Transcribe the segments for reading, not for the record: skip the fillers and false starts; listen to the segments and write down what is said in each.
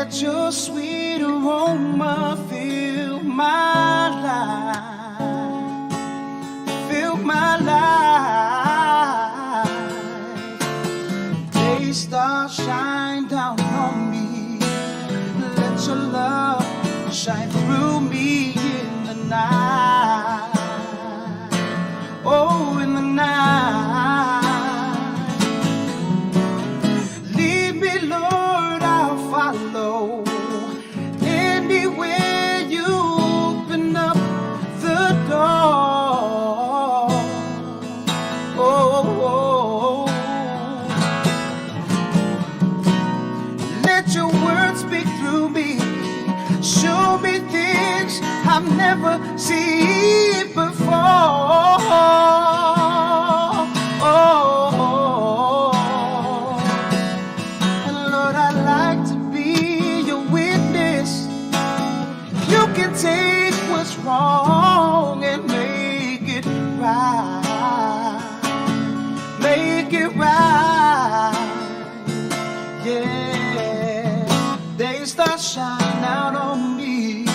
Let your sweet aroma fill my life. Fill my life. Day stars shine down on me. Let your love shine through me in the night. Oh, in the night. Lead me, Lord, I'll follow. Anywhere you open up the door. Oh, oh, oh. Let your word speak through me. Show me things I've never seen before. Oh, and Lord, I'd like to be your witness. You can take what's wrong and make it right. Make it right. Yeah. Day stars shine out on me.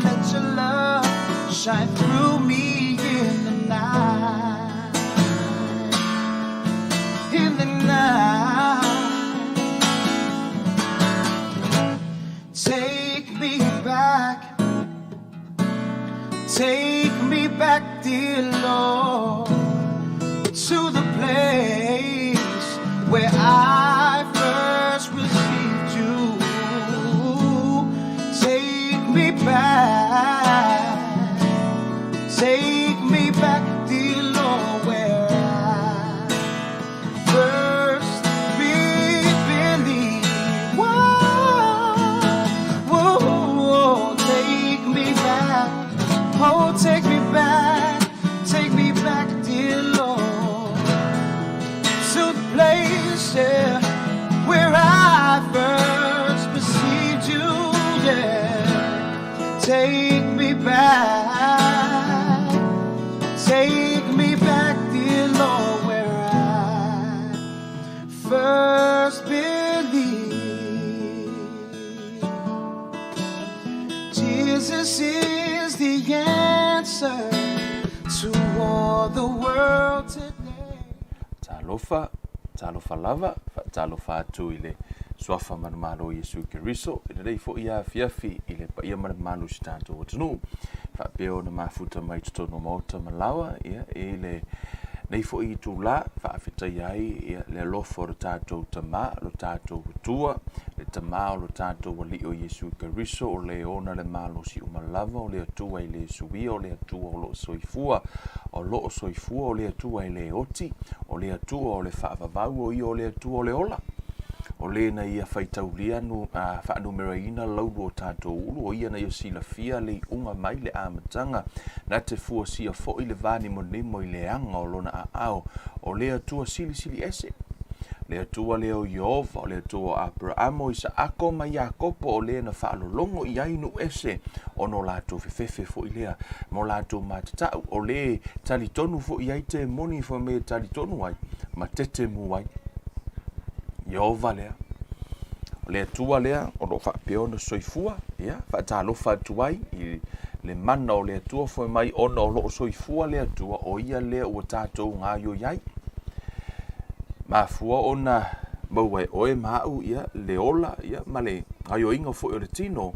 Let your love shine through me in the night. In the night. Take me back. Take me back, dear Lord, to the place where I first received you. Take me back. Take me back, dear Lord, where I first believed. Whoa, whoa, whoa, take me back. Oh, take me back. Take me back, dear Lord, to the place, yeah, where I first received you. Yeah, take me back. Take me back, dear Lord, where I first believed. Jesus is the answer to all the world today. Talofa, talofa lava, faatalofa atu i le Suafa manumalo o Iesu Keriso, i lenei foi afiafi i le paia ma le mamalu o si tatou atunuu, faapea ona mafuta mai i totonu o maota ma laoa, ia, i lenei foi itulā, faafetaia ai ia, le alofa o lo tatou Tama, lo tatou Atua, le Tama o lo tatou Alii o Iesu Keriso, o le ona le malosi uma lava, o le Atua e le suia, o le Atua o lo o soifua, o lo o soifua, o le Atua e le oti, o le Atua o le faavavau, o ia o le Atua o le ola. O le na ia faitaulia nu, a, faanumeraina laulu o tatou ulu, o ia na ia silafia le iuga mai le amataga, na te fuasia foi le vanimonimo i le aga o lona aao, o le Atua silisili ese. Le Atua lea o Ieova, o le Atua o Aperaamo, o Isaako ma Iakopo, o le na faalologo i ai nuu ese, ona o latou fefefe foi lea ma o latou matatau, o le talitonu foi i ai temoni fai mai e talitonu ai ma tetemu ai. Ieova lea. O le Atua lea o lo o faapea ona soifua, ia, faatalofa atu ai i le mana o le Atua fai mai ona o lo o soifua le Atua, o ia lea ua tatou gaoioi ai. Mafua ona maua e oe ma au ia, le ola ia, ma le gaoioiga foi o le tino,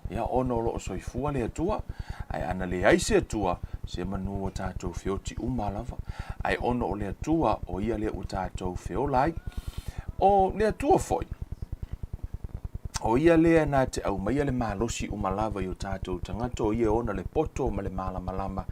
ia, ona o lo o soifua le Atua. Ae ana leai se Atua, se manu ua tatou feoti uma lava. Ae ona o le Atua, o ia lea ua tatou feola ai. O le Atua foi, o ia lea na te aumaia le malosi uma lava i o tatou tagata, o ia e ona le poto ma le malamalama.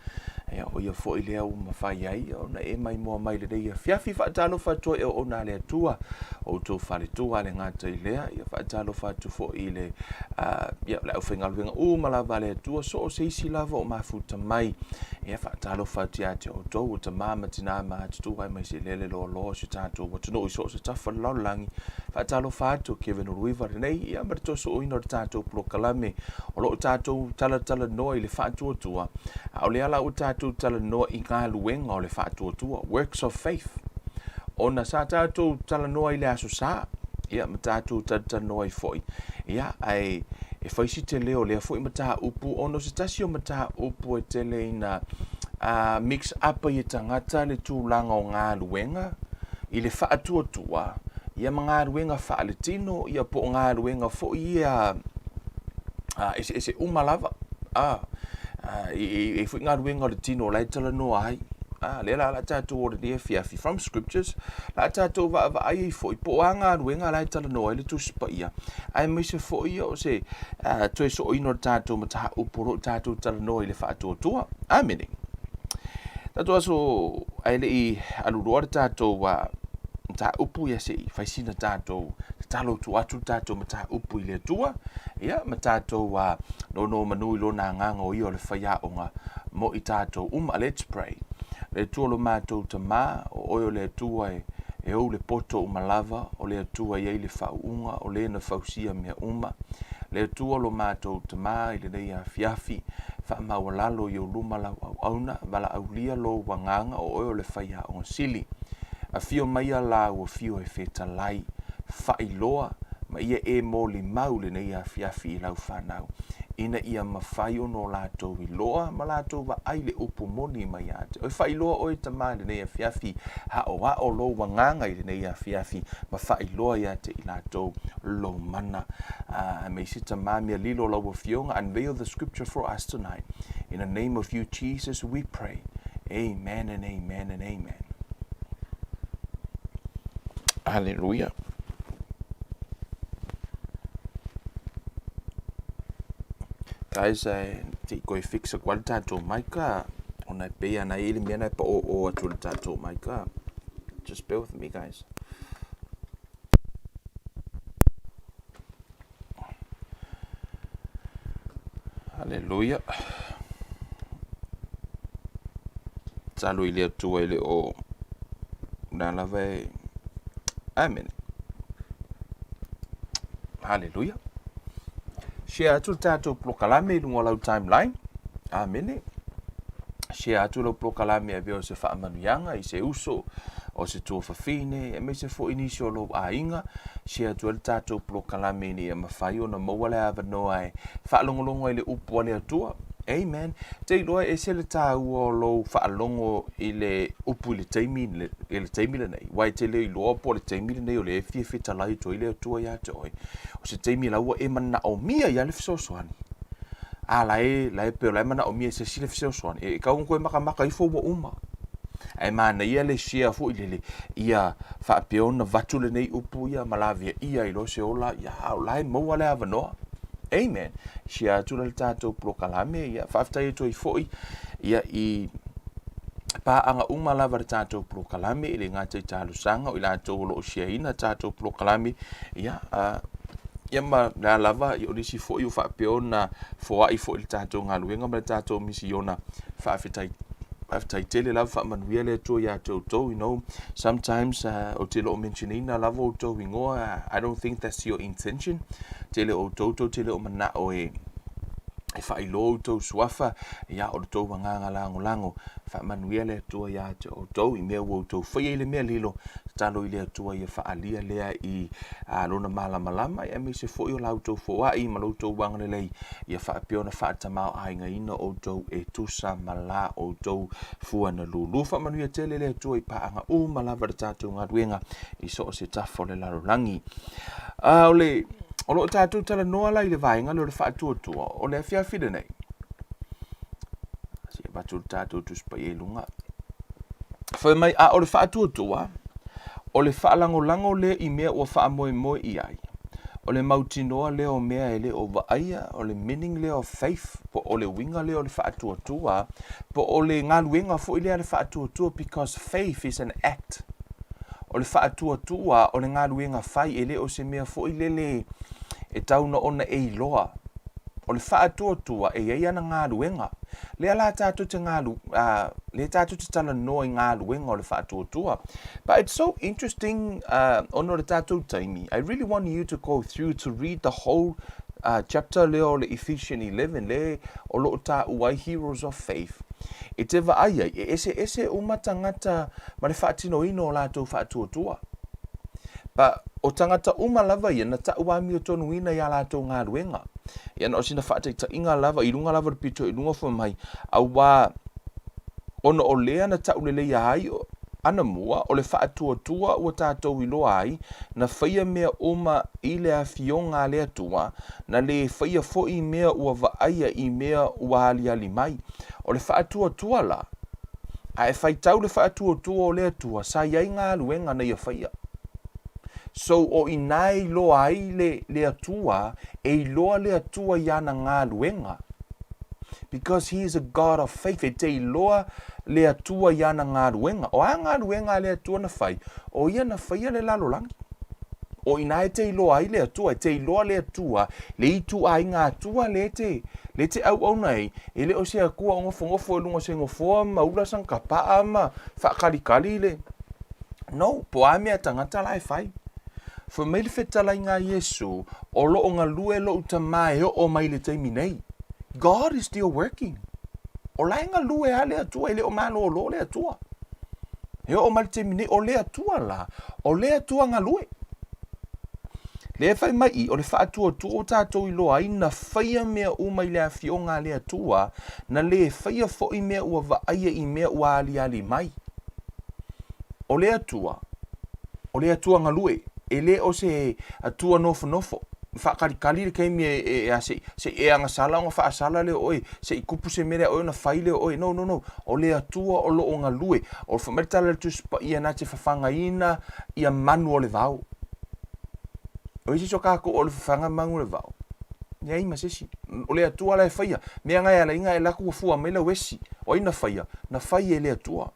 Ia, o ia foi lea ua mafai ai ona e maimoa mai lenei afiafi. Faatalofa atu ai e auauna a le Atua, o outou faletua a le gata i lea. Ia, faatalofa atu foi i le, uh, ia, le aufaigaluega uma lava a le Atua, so o se isi lava o mafuta mai. Ia, faatalofa atu ia te outou, o tamā ma tinā ma atutua aemaise lele loaloa o si o tatou atunuu i so o se tafa o le lalolagi. Faatalofa atu, Kevin Uluiva lenei, ia ma le toesooina o le tatou polokalame o lo o tatou talatalanoa i le faatuatua. A o lea la ua tatou talanoa i galuega o le faatuatua, works of faith. Ona sa tatou talanoa i le Aso Sa, Ia, ma tatou talatalanoa ai foi. Ia, ae e fai si tele o lea foi mataupu, ona o se tasi o mataupu e tele ina mix up ai e tagata le tulaga o galuega i le faatuatua, ia ma galuega faaletino, ia po o galuega foi ia eseese uma lava. E i ai foi galuega o le tino o la e talanoa ai. Lea la o le a tatou o lenei afiafi, from scriptures, la a tatou vaavaai ai foi po o a galuega la e talanoa ai le Tusi Paia, aemaise foi o se toe so'oina o le tatou mataupu o lo o tatou talanoa i le faatuatua. Amene. Tatou aso ae le i alu loa le tatou mataupu, ia se i fai sina tatou tatalo atu atu le tatou mataupu i le Atua, ia ma tatou nonomanu i lona agaga o ia o le faiaoga mo i tatou uma. Let's pray. Le Atua lo matou Tama, o oe o le Atua e ou le poto uma lava, o le Atua e i ai le faauuga, o le na fausia mea uma. Le Atua lo matou Tama i lenei afiafi, faamaualalo i ou luma lau auauna, valaaulia lou agaga, o oe o le faiaoga sili. Afio maia lau afio e fetalai, faailoa ma ia e molimau lenei afiafi i lau fanau, ina ia mafai ona o latou iloa ma latou vaai le upu moni mai ia te oe. Faailoa oe Tama i lenei afiafi, aoao lou agaga i lenei afiafi, ma faailoa ia te i latou lou mana. Aemaise Tama, mea lilo lau Afioga, unveil the scripture for us tonight. In the name of you, Jesus, we pray. Amen and amen and amen. Hallelujah. Guys, te i koe fix aku ai le tatou mic a. Ona e pei ana i le mea na e pa o o atu le tatou mic a. Just bear with me, guys. Hallelujah. Talo i le Atua i le o na lava e. Amen. Hallelujah. Share atu le tatou polokalame i luga o lau timeline. Amene. Share atu lau polokalame avea o se faamanuiaga i se uso, o se tuafafine, aemaise foi nisi o lou aiga. Share atu ai le tatou polokalame ina ia mafai ona maua le avanoa e faalogologo ai i le upu a le Atua. Amen. Te iloa e ese le taua o lou faalogo i le upu i le taimi, i le taimi lenei. Aua e te le iloa po o le taimi lenei o lea e fia fetalai atu ai le Atua ia te oe. O se taimi la ua e manaomia ai le fesoasoani. A la e, la e pei o la e manaomia e se isi le fesoasoani. E kau ona toe makamaka ifo ua uma. Ae manaia le share foi lele, ia faapea ona avatu lenei upu ia ma laveaia ai loa se ola, ia o la e maua le avanoa. Amen. Share atu la le tatou polokalame, ia faafetai atu ai foi ia i paaga uma lava le tatou polokalame, e le gata i talosaga o i latou o lo o share ina tatou polokalame, ia, ia ma le a lava, ia o nisi foi o faapea ona foai foi le tatou galuega ma le tatou misiona. Faafetai, faafetai tele lava, faamanuia le Atua ia te outou. You know, sometimes ou te le o mention ina lava outou igoa, I don't think that's your intention. Tele o outou tou te le o manao e e faailoa outou suafa, ia o le tou agaga lagolago. Faamanuia le Atua ia te outou i mea ua outou faia i le mea lilo. Tatalo i le Atua ia faaalia lea i lona malamalama, aemaise foi o la outou foai ma lo outou agalelei, ia faapea ona faatamaoaigaina outou e tusa ma la outou fua na lulu. Faamanuia tele le Atua i paaga uma lava le tatou galuega i so o se tafa o le lalolagi. O le, o lo o tatou talanoa la i le vaega lea o le faatuatua o le afiafi lenei. Se i avatu le tatou Tusi Paia i luga. Fai mai, a o le faatuatua, o le faalagolago lea i mea ua faamoemoe i ai. O le mautinoa lea o mea e le o vaaia, o le meaning lea of faith, po o le uiga lea o le faatuatua, po o le galuega foi lea a le faatuatua, because faith is an act. O le faatuatua o le galuega fai, e le o se mea foi lele e tau na ona e iloa. O le faatuatua e i ai ana galuega. Lea la tatou te galu, lea tatou te talanoa i galuega o le faatuatua. But it's so interesting ona o le tatou taimi. I really want you to go through to read the whole chapter lea o le Ephesians 11 le o lo o taua ai Heroes of Faith. E te vaai ai, e eseese uma tagata ma le faatinoina o latou faatuatua. But O tagata uma lava ia na ta'u amiotonuina i a latou galuega. Ia na o sina faataitaiga lava i luga lava o le pito i luga fai mai, auā ona o lea na tauleleia ai anamua o le faatuatua ua tatou iloa ai na faia mea uma i le Afioga a le Atua, na lē faia foi mea ua vaaia i mea ua aliali mai. O le faatuatua la, a e faitau le faatuatua o le Atua, sa i ai galuega na ia faia. So o i ina e iloa ai le, le Atua, e iloa le Atua i ana galuega. Because he is a God of faith, e te iloa le Atua i ana galuega. O a galuega a le Atua na fai? O ia na faia le lalolagi. O i ina e te iloa ai le Atua, e te iloa le Atua, le ituaiga Atua lea e te, lea e te auauna ai, e le o se Atua o nofonofo i luga o se nofoa ma ula sana kapaa ma faakalikali le, No, po o a mea tagata la e fai. Fai mai le fetalaiga a Iesu, O lo o galue lou Tama e oo mai le taimi nei. God is still working. O la e galue lava le Atua, e le o malōlō le Atua. E oo mai le taimi nei, o le Atua la, o le Atua galue. Lea e fai mai i, o le faatuatua ua tatou iloa ai na faia mea uma i le afioga a le Atua, na lē faia foi mea ua vaaia i mea ua aliali mai. O le Atua, o le Atua galue, e le o se Atua nofonofo, faakalikali le taimi e, e, e a se i, se i e agasala ona faasala lea o oe, se i tupu se mea lea oe ona fai lea o oe. No, no, no. O le Atua o lo o galue. O le fai mai le tala a le Tusi Paia na te fafagaina ia manu o le vao. O isi o kākou o le fafaga manu o le vao. Leai ma se isi. O le Atua la e faia. Mea na e ala ai na e alu atu ua fua mai lau esi. O ai na faia? Na fai e le Atua.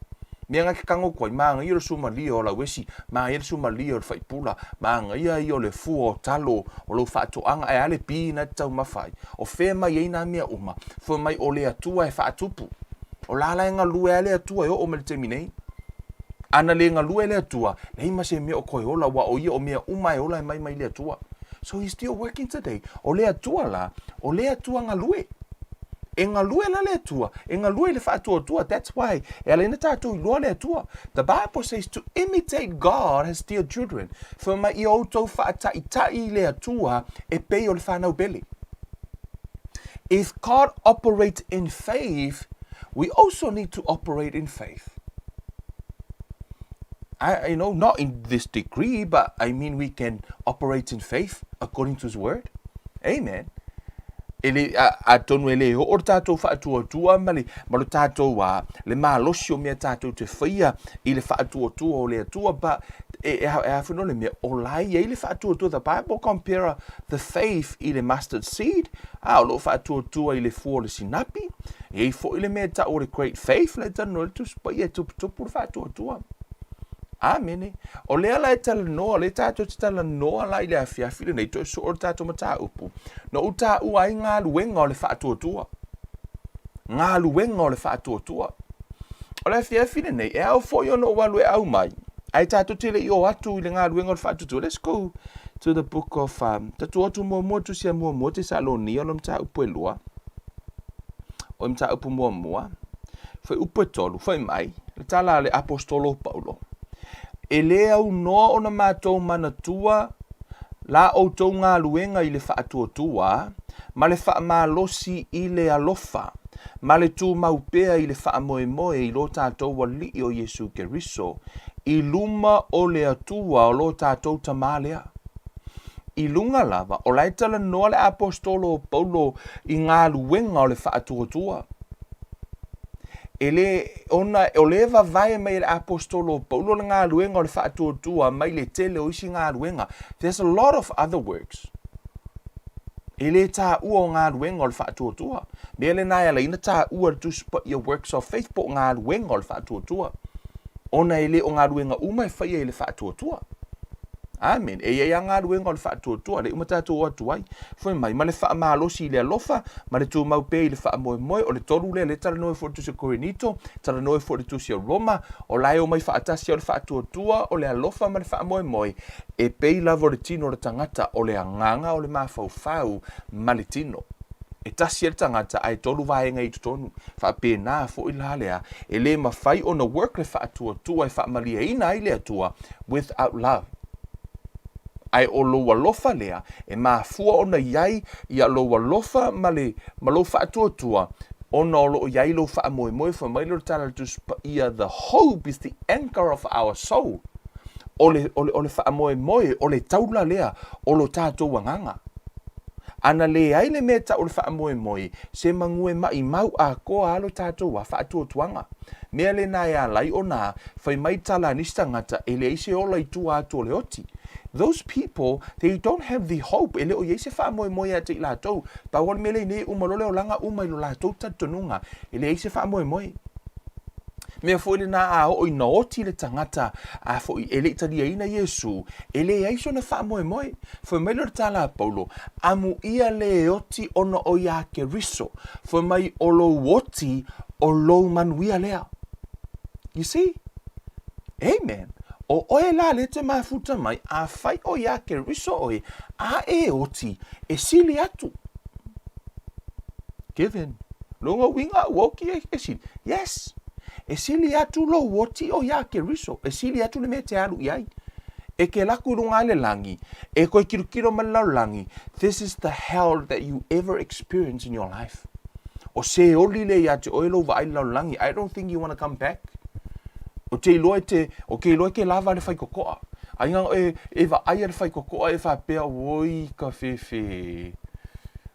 Mea na te tago atu ai, manaia o le sumalia o lau esi, manaia le sumalia o le faipula, manaia ia o le fua o talo o lou faatoaga, ae a le pi na te taumafa ai? O fea mai ai nā mea uma? Fai mai o le Atua e faatupu. O la la e galue lava le Atua e oo mai le taimi nei. A na le galue le Atua, leai ma se mea o toe ola, aua o ia o mea uma e ola e mai mai le Atua. So he still working today. O le Atua la, o le Atua galue. E galue la le Atua, e galue i le faatuatua, that's why e ala ai ona tatou iloa le Atua. The Bible says to imitate God as dear children. Fai mai ia outou faataitai i le Atua e pei o le fanau pele. If God operates in faith, we also need to operate in faith. I, you know, not in this degree, but I mean we can operate in faith according to His word. Amen. E le, a, atonu e le oo le tatou faatuatua ma le, ma le tatou a, le malosi o mea tatou te faia i le faatuatua o le Atua, but e, e, e a le mea, o la e i ai le faatuatua. The Bible compare the faith i le mustard seed, a o loo faatuatua i le fua o le sinapi, e i ai foi le mea e tau o le great faith, la e talanoa le Tusi Paia e tuputupu le faatuatua. Amene. O lea la e talanoa, lea tatou te talanoa la i le afiafi lenei, toe soo le tatou mataupu, na ou taua ai galuega o le faatuatua. Galuega o le faatuatua. O le afiafi lenei, e ao foi ona ou alu e aumai, ae tatou te le i o atu i le galuega o le faatuatua. Let's go to the book of, um, tatou atu muamua, tusi a muamua, Tesalonia, o le mataupu e lua. O le mataupu muamua, fuaiupu e tolu, fai mai, le tala a le Aposetolo o Paulo, E lē aunoa ona matou manatua la outou galuega i le faatuatua ma le faamalosi i le alofa ma le tumau pea i le faamoemoe i lo tatou Alii o Iesu Keriso i luma o le Atua o lo tatou Tama lea. I luga lava, o la e talanoa le Aposetolo o Paulo i galuega o le faatuatua. E le, ona o lea e vavae mai e le Aposetolo o Paulo le galuega o le faatuatua mai le tele o isi galuega. There's a lot of other works. E le taua o galuega o le faatuatua. Mea lena e ala ai ona taua le Tusi Paia Works of Faith po o galuega o le faatuatua. Ona e le o galuega uma e faia i le faatuatua. Amen. E i ai lava galuega o le faatuatua, lea uma tatou o atu ai. Fai mai, ma le faamalosi i le alofa, ma le tumau pea i le faamoemoe, o le tolu lea, lea talanoa ai foi le Tusi a Korinito, talanoa ai foi le Tusi a Roma, o la e omai faatasi o le faatuatua, o le alofa ma le faamoemoe, e pei lava o le tino o le tagata, o le agaga o le mafaufau ma le tino. E tasi ai le tagata ae tolu vaega i totonu. Faapena foi la lea, e le mafai ona work le faatuatua e faamalieina ai le Atua without love. Ae o lou alofa lea, e mafua ona i ai ia lou alofa ma le, ma lou faatuatua, ona o lo o i ai lou faamoemoe, fai mai lea o le Tala a le Tusi Paia, the hope is the anchor of our soul. O le, o le, o le faamoemoe, o le taula lea o lo tatou agaga. Ana leai le mea e tau o le faamoemoe, se magu e maʻimau atoa a lo tatou a faatuatuaga. Mea lena e ala ai ona fai mai tala a nisi tagata e leai se ola i tua atu o le oti. Those people, they don't have the hope, e le o i ai se faamoemoe ia te i latou. Pau lava le mea lea i nei, uma loa le olaga, uma i lo latou talitonuga, e leai se faamoemoe. Mea foi lena a oo ina oti le tagata a foi e le i taliaina Iesu, e leai sona faamoemoe. Fai mai lea o le tala a Paulo, Amuia le oti ona o iā Keriso, fai mai o lou oti o lou manuia lea. You see? Amen. O oe la lea te mafuta mai, afai o iā Keriso oe, a e oti, e sili atu. Given. Lona uiga ua oti e sili. Yes. E sili atu lou oti o iā Keriso. E sili atu le mea e te alu i ai. E ke laku i lunga i le lagi, e koe kilokilo ma le lalolagi, this is the hell that you ever experience in your life. O Seoli lea iā te oe lou vaai i le lalolagi, I don't think you wanna come back. O te iloa e te, o ke iloa e ke lava le whaikokoa. Ai nga e, e vaai a le whaikokoa e whapea, oi ka whewhe.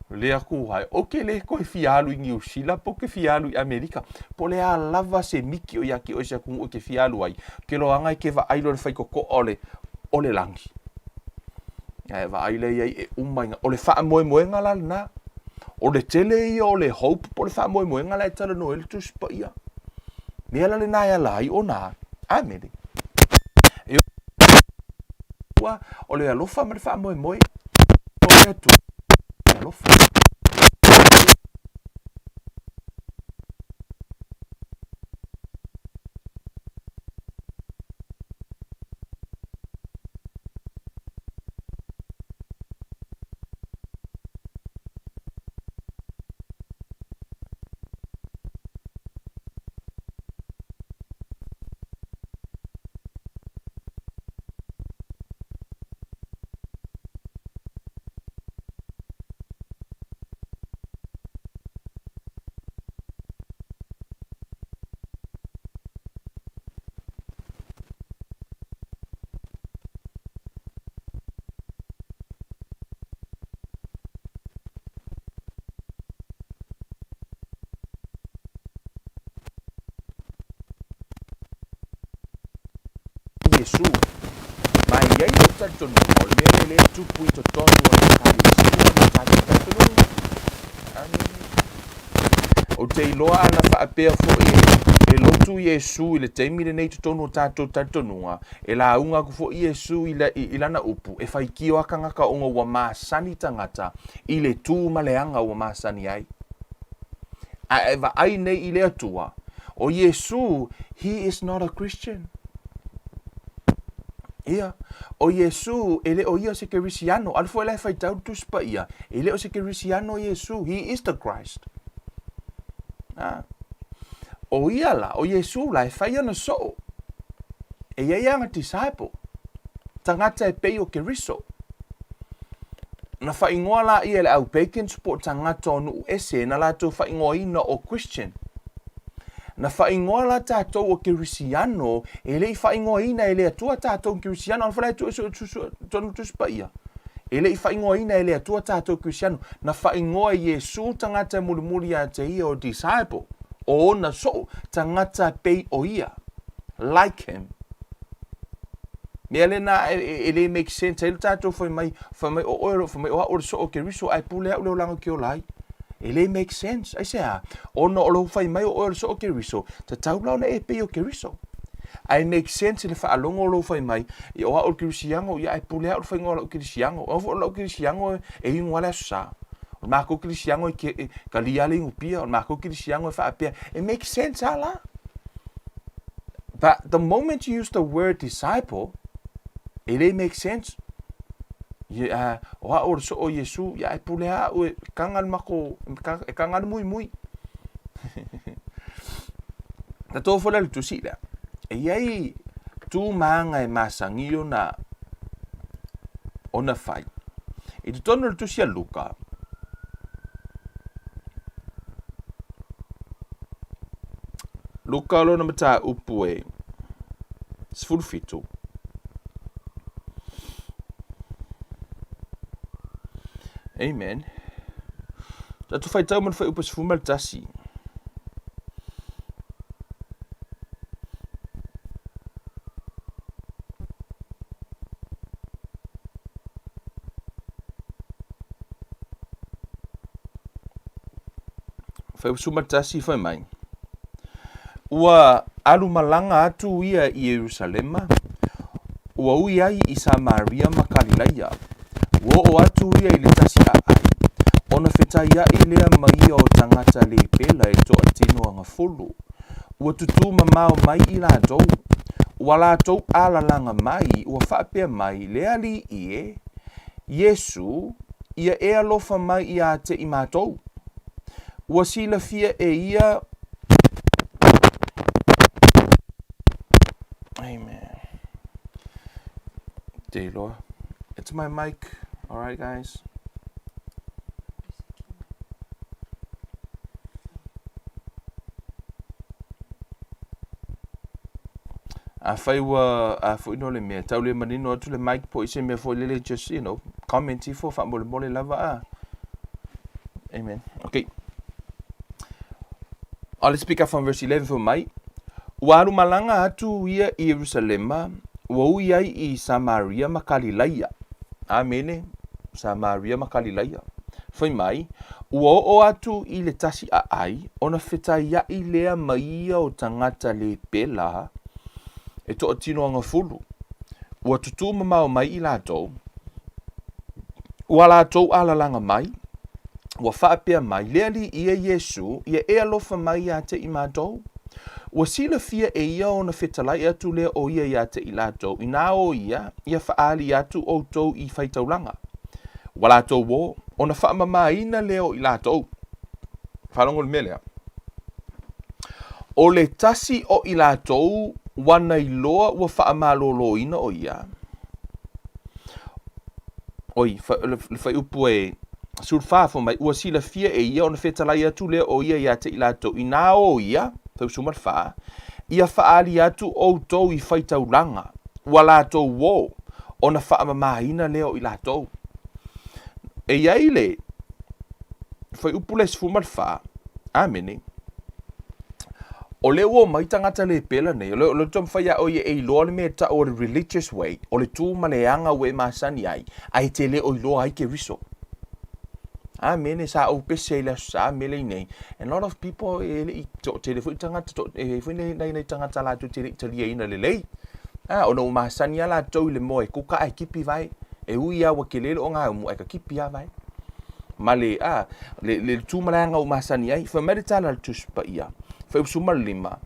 Le aku hai, o ke le koe fia alu i Niu Sila, po ke fia alu i Amerika. Po le a lava se miki o ia ki o se aku o ke fia alu ai. Ke loanga e ke vaai lo le whaikokoa o le, o le langi. Ae vaai lea i ai e uma i ngā, o le faamoemoega la lena. O le tele ia o le hope po o le faamoemoega la e talanoa ai le Tusi Paia. Mea la lena e ala ai ona, amene. E ua, o le alofa ma le faamoemoe, o le Atua, alofa. Iesu. Ma e i ai lou talitonuga, o le mea lea lea e tupu i totonu o le Ekalesia ma tatou talitonuga. Amene. Ou te iloa ana faapea foi e lotu Iesu i le taimi lenei i totonu o tatou talitonuga, e lauga aku foi Iesu i, i, i lana upu, e faitio a tagata ona ua masani tagata i le tu ma le aga ua masani ai. A e vaai nei i le Atua, o Iesu, he is not a Christian. Ia, o Iesu, e le o ia se Kerisiano. Alu foi la e faitau le Tusi Paia, e le o se Kerisiano Iesu, he is the Christ. Ah. O ia la, o Iesu la, e fai ana soo. E iai ana disciple, tagata e pei o Keriso. Na whaingoa la ia le au pagans po tagata o nuu ese na latou whaingoaina o Christian. Na faaigoa la tatou o Kerisiano, e le i faaigoaina e le Atua tatou Kerisiano, alu fale tu su su tonu Tusi Paia. E le i faaigoaina e le Atua tatou Kerisiano, na faaigoa e Iesu tagata e mulimuli ia te ia o disciple, o ona soo, tagata pei o ia, like him. Mea lena e, e, e le make sense ai lo tatou fai mai, fai mai o oe, fai mai o au o le soo o Keriso, ae pule au le olaga o ke ola ai. E le make sense. Aisea? Ona o lou fai mai o oe o le soo o Keriso, tatau la ona e pei o Keriso. Ae make sense i le faalogo o lou fai mai, ia o au o le Kerisiano, ia ae pule au le faiga o lau Kerisiano. O foi o lau Kerisiano e, e inu lava le Aso Sa. O le matou Kerisiano e, ke, e kalia le inupia, o le matou Kerisiano e faapea. E make sense lava la. But the moment you use the word disciple, e le make sense. Ia, o au o le soo o Iesu, ia e pule au e kanga le mako, e kanga le muimui. Na tō fola le tusi lea. E iai tū mānga e masangi ona ona fai. I totonu o le tusi a Luka, Luka lona mataupu e 17. Amen. Tatou faitau ma le fuaiupu 11. Fuaiupu 11 fai mai. Ua alu malaga atu ia i Ierusalema, ua ui ai i Samaria ma Kalilaia. Ua oo atu ia i le tasi aai, ona fetaiaʻi lea ma ia o tagata le pela e toatino agafulu. Ua tutū mamao mai i latou. Ua latou alalaga mai, ua faapea mai, Le Alii e, Iesu, ia e alofa mai ia te i matou. Ua silafia e ia Amen. Te iloa. It's my mic. Alright guys. Afai ua a foi no le mea, tau le manino atu le mic po i se mea foi lele, just, you know, comment ifo faamolemole lava a. Amen. Okay. Oh, let's pick up from verse 11 for mai. Ua alu malaga atu ia i Ierusalema, ua ui ai i Samaria ma Kalilaia. Amene. Samaria ma Kalilaia. Fai mai, ua oo atu i le tasi aai, ona fetaiaʻi lea ma ia o tagata le pela e toatino agafulu. Ua tutū mamao mai i latou, ua latou alalaga mai, ua faapea mai, Le Alii e Iesu, ia e alofa mai ia te i matou. Ua silafia e ia ona fetalai atu lea o ia ia te i latou, inā o ia, ia faaali atu outou i faitaulaga. Ua latou o, ona faamamaina lea o i latou. Faalogo i le mea lea. O le tasi o i latou ua na iloa ua faamaloloina o ia, oi, le fuaiupu e 14 fai mai, ua silafia e ia ona fetalai atu lea o ia ia te i latou, inā o ia, fuaiupu 14, ia faaali atu outou i faitaulaga, ua latou o, ona faamamaina lea o i latou. E i ai le fuaiupu le 14, amene, o lea ua omai tagata le pela nei, o lea taumafai ia oe e iloa le mea e tau o le religious way, o le tu ma le aga ua e masani ai, ae e te le o iloa ai Keriso. Amene, sa ou pese ai i le Aso Sa me le nei. And a lot of people e le i, toatele foi tagata, e i ai foi nai nai tagata latou te le i taliaina lelei. A, ona ua masani lava latou i le moe kuka ae kipi vae. E ui lava ua tele le ogaumu ae ka kipi lava vae. Ma le, a, le, le tu ma le aga ua masani ai. Fai mai le tala a le Tusi Paia, fuaiupu 15,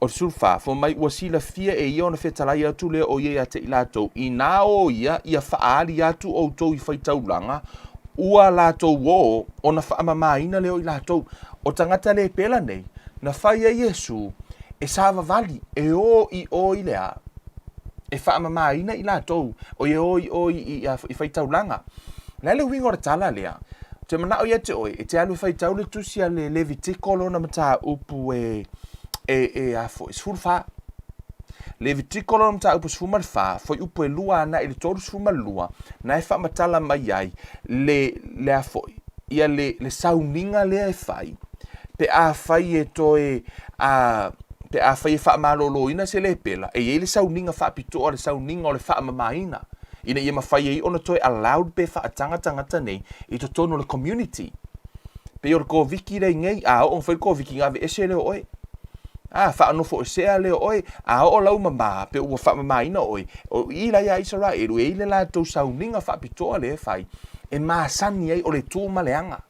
o le 14, fai mai ua silafia e ia ona fetalai atu lea o ia ia te i latou, inā o ia ia faaali atu outou i faitaulaga, ua latou o, ona faamamaina lea o i latou. O tagata le pela nei, na fai ai Iesu e savavali, e o i o i le a, e faamamaina i latou, o ia o i o i, i, i faitaulaga. O le a le uiga o le tala lea? Ou te manao ia te oe, e te alu e faitau le tusi a le Levitiko lona mataupu e, e, e a foi, 14. Levitiko lona mataupu 14, fuaiupu e 2 ana i le 32, na e faamatala mai ai le, le a foi, ia le, le sauniga lea e fai, pe afai e toe, a, pe afai e faamaloloina se lepela, e i ai le sauniga faapitoa, le sauniga o le faamamaina. ina ia mafai ai ona toe allowed pe faataga tagata nei i totonu o le community. Pei o le Koviki lea i nei, a oo ona fai le Koviki ona aveese lea o oe. A, faanofoesea lea o oe, a oo lau mama pe ua faamamaina oe, o i la ia Isaraelu e i ai le latou sauniga faapitoa lea e fai e masani ai o le tu ma le aga.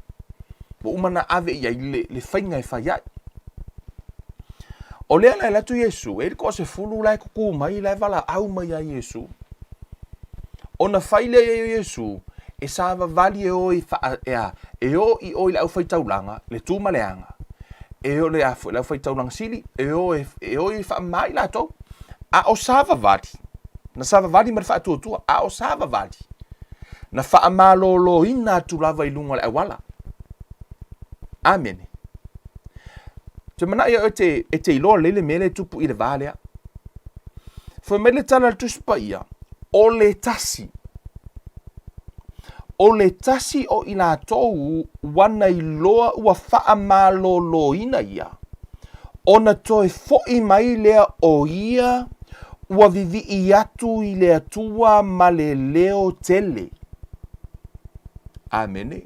Ua uma ona ave i ai le, le faiga e fai ai. O lea la e alu atu Iesu, e i ai le toasefulu la e tutū mai, la e valaau mai ia Iesu. Ona fai lea i ai o Iesu, e savavali e o i wha, e, a, e o i o i le aufaitaulaga, le tu ma le aga. E o le, a, le aufaitaulaga sili, e o e, e o i whaamama i latou. A o savavali, na savavali ma le faatuatua, a o savavali. Na faamaloloina atu lava i luga o le auala. Amene. Te manaʻo ia e te, e te iloa lelei le mea lea e tupu i le va lea. Fai mai le tala a le Tusi Paia, o le tasi. O le tasi o i latou ua na iloa ua faamaloloina ia, ona toe foʻi mai lea o ia ua vivii atu i le Atua ma le leo tele. Amene.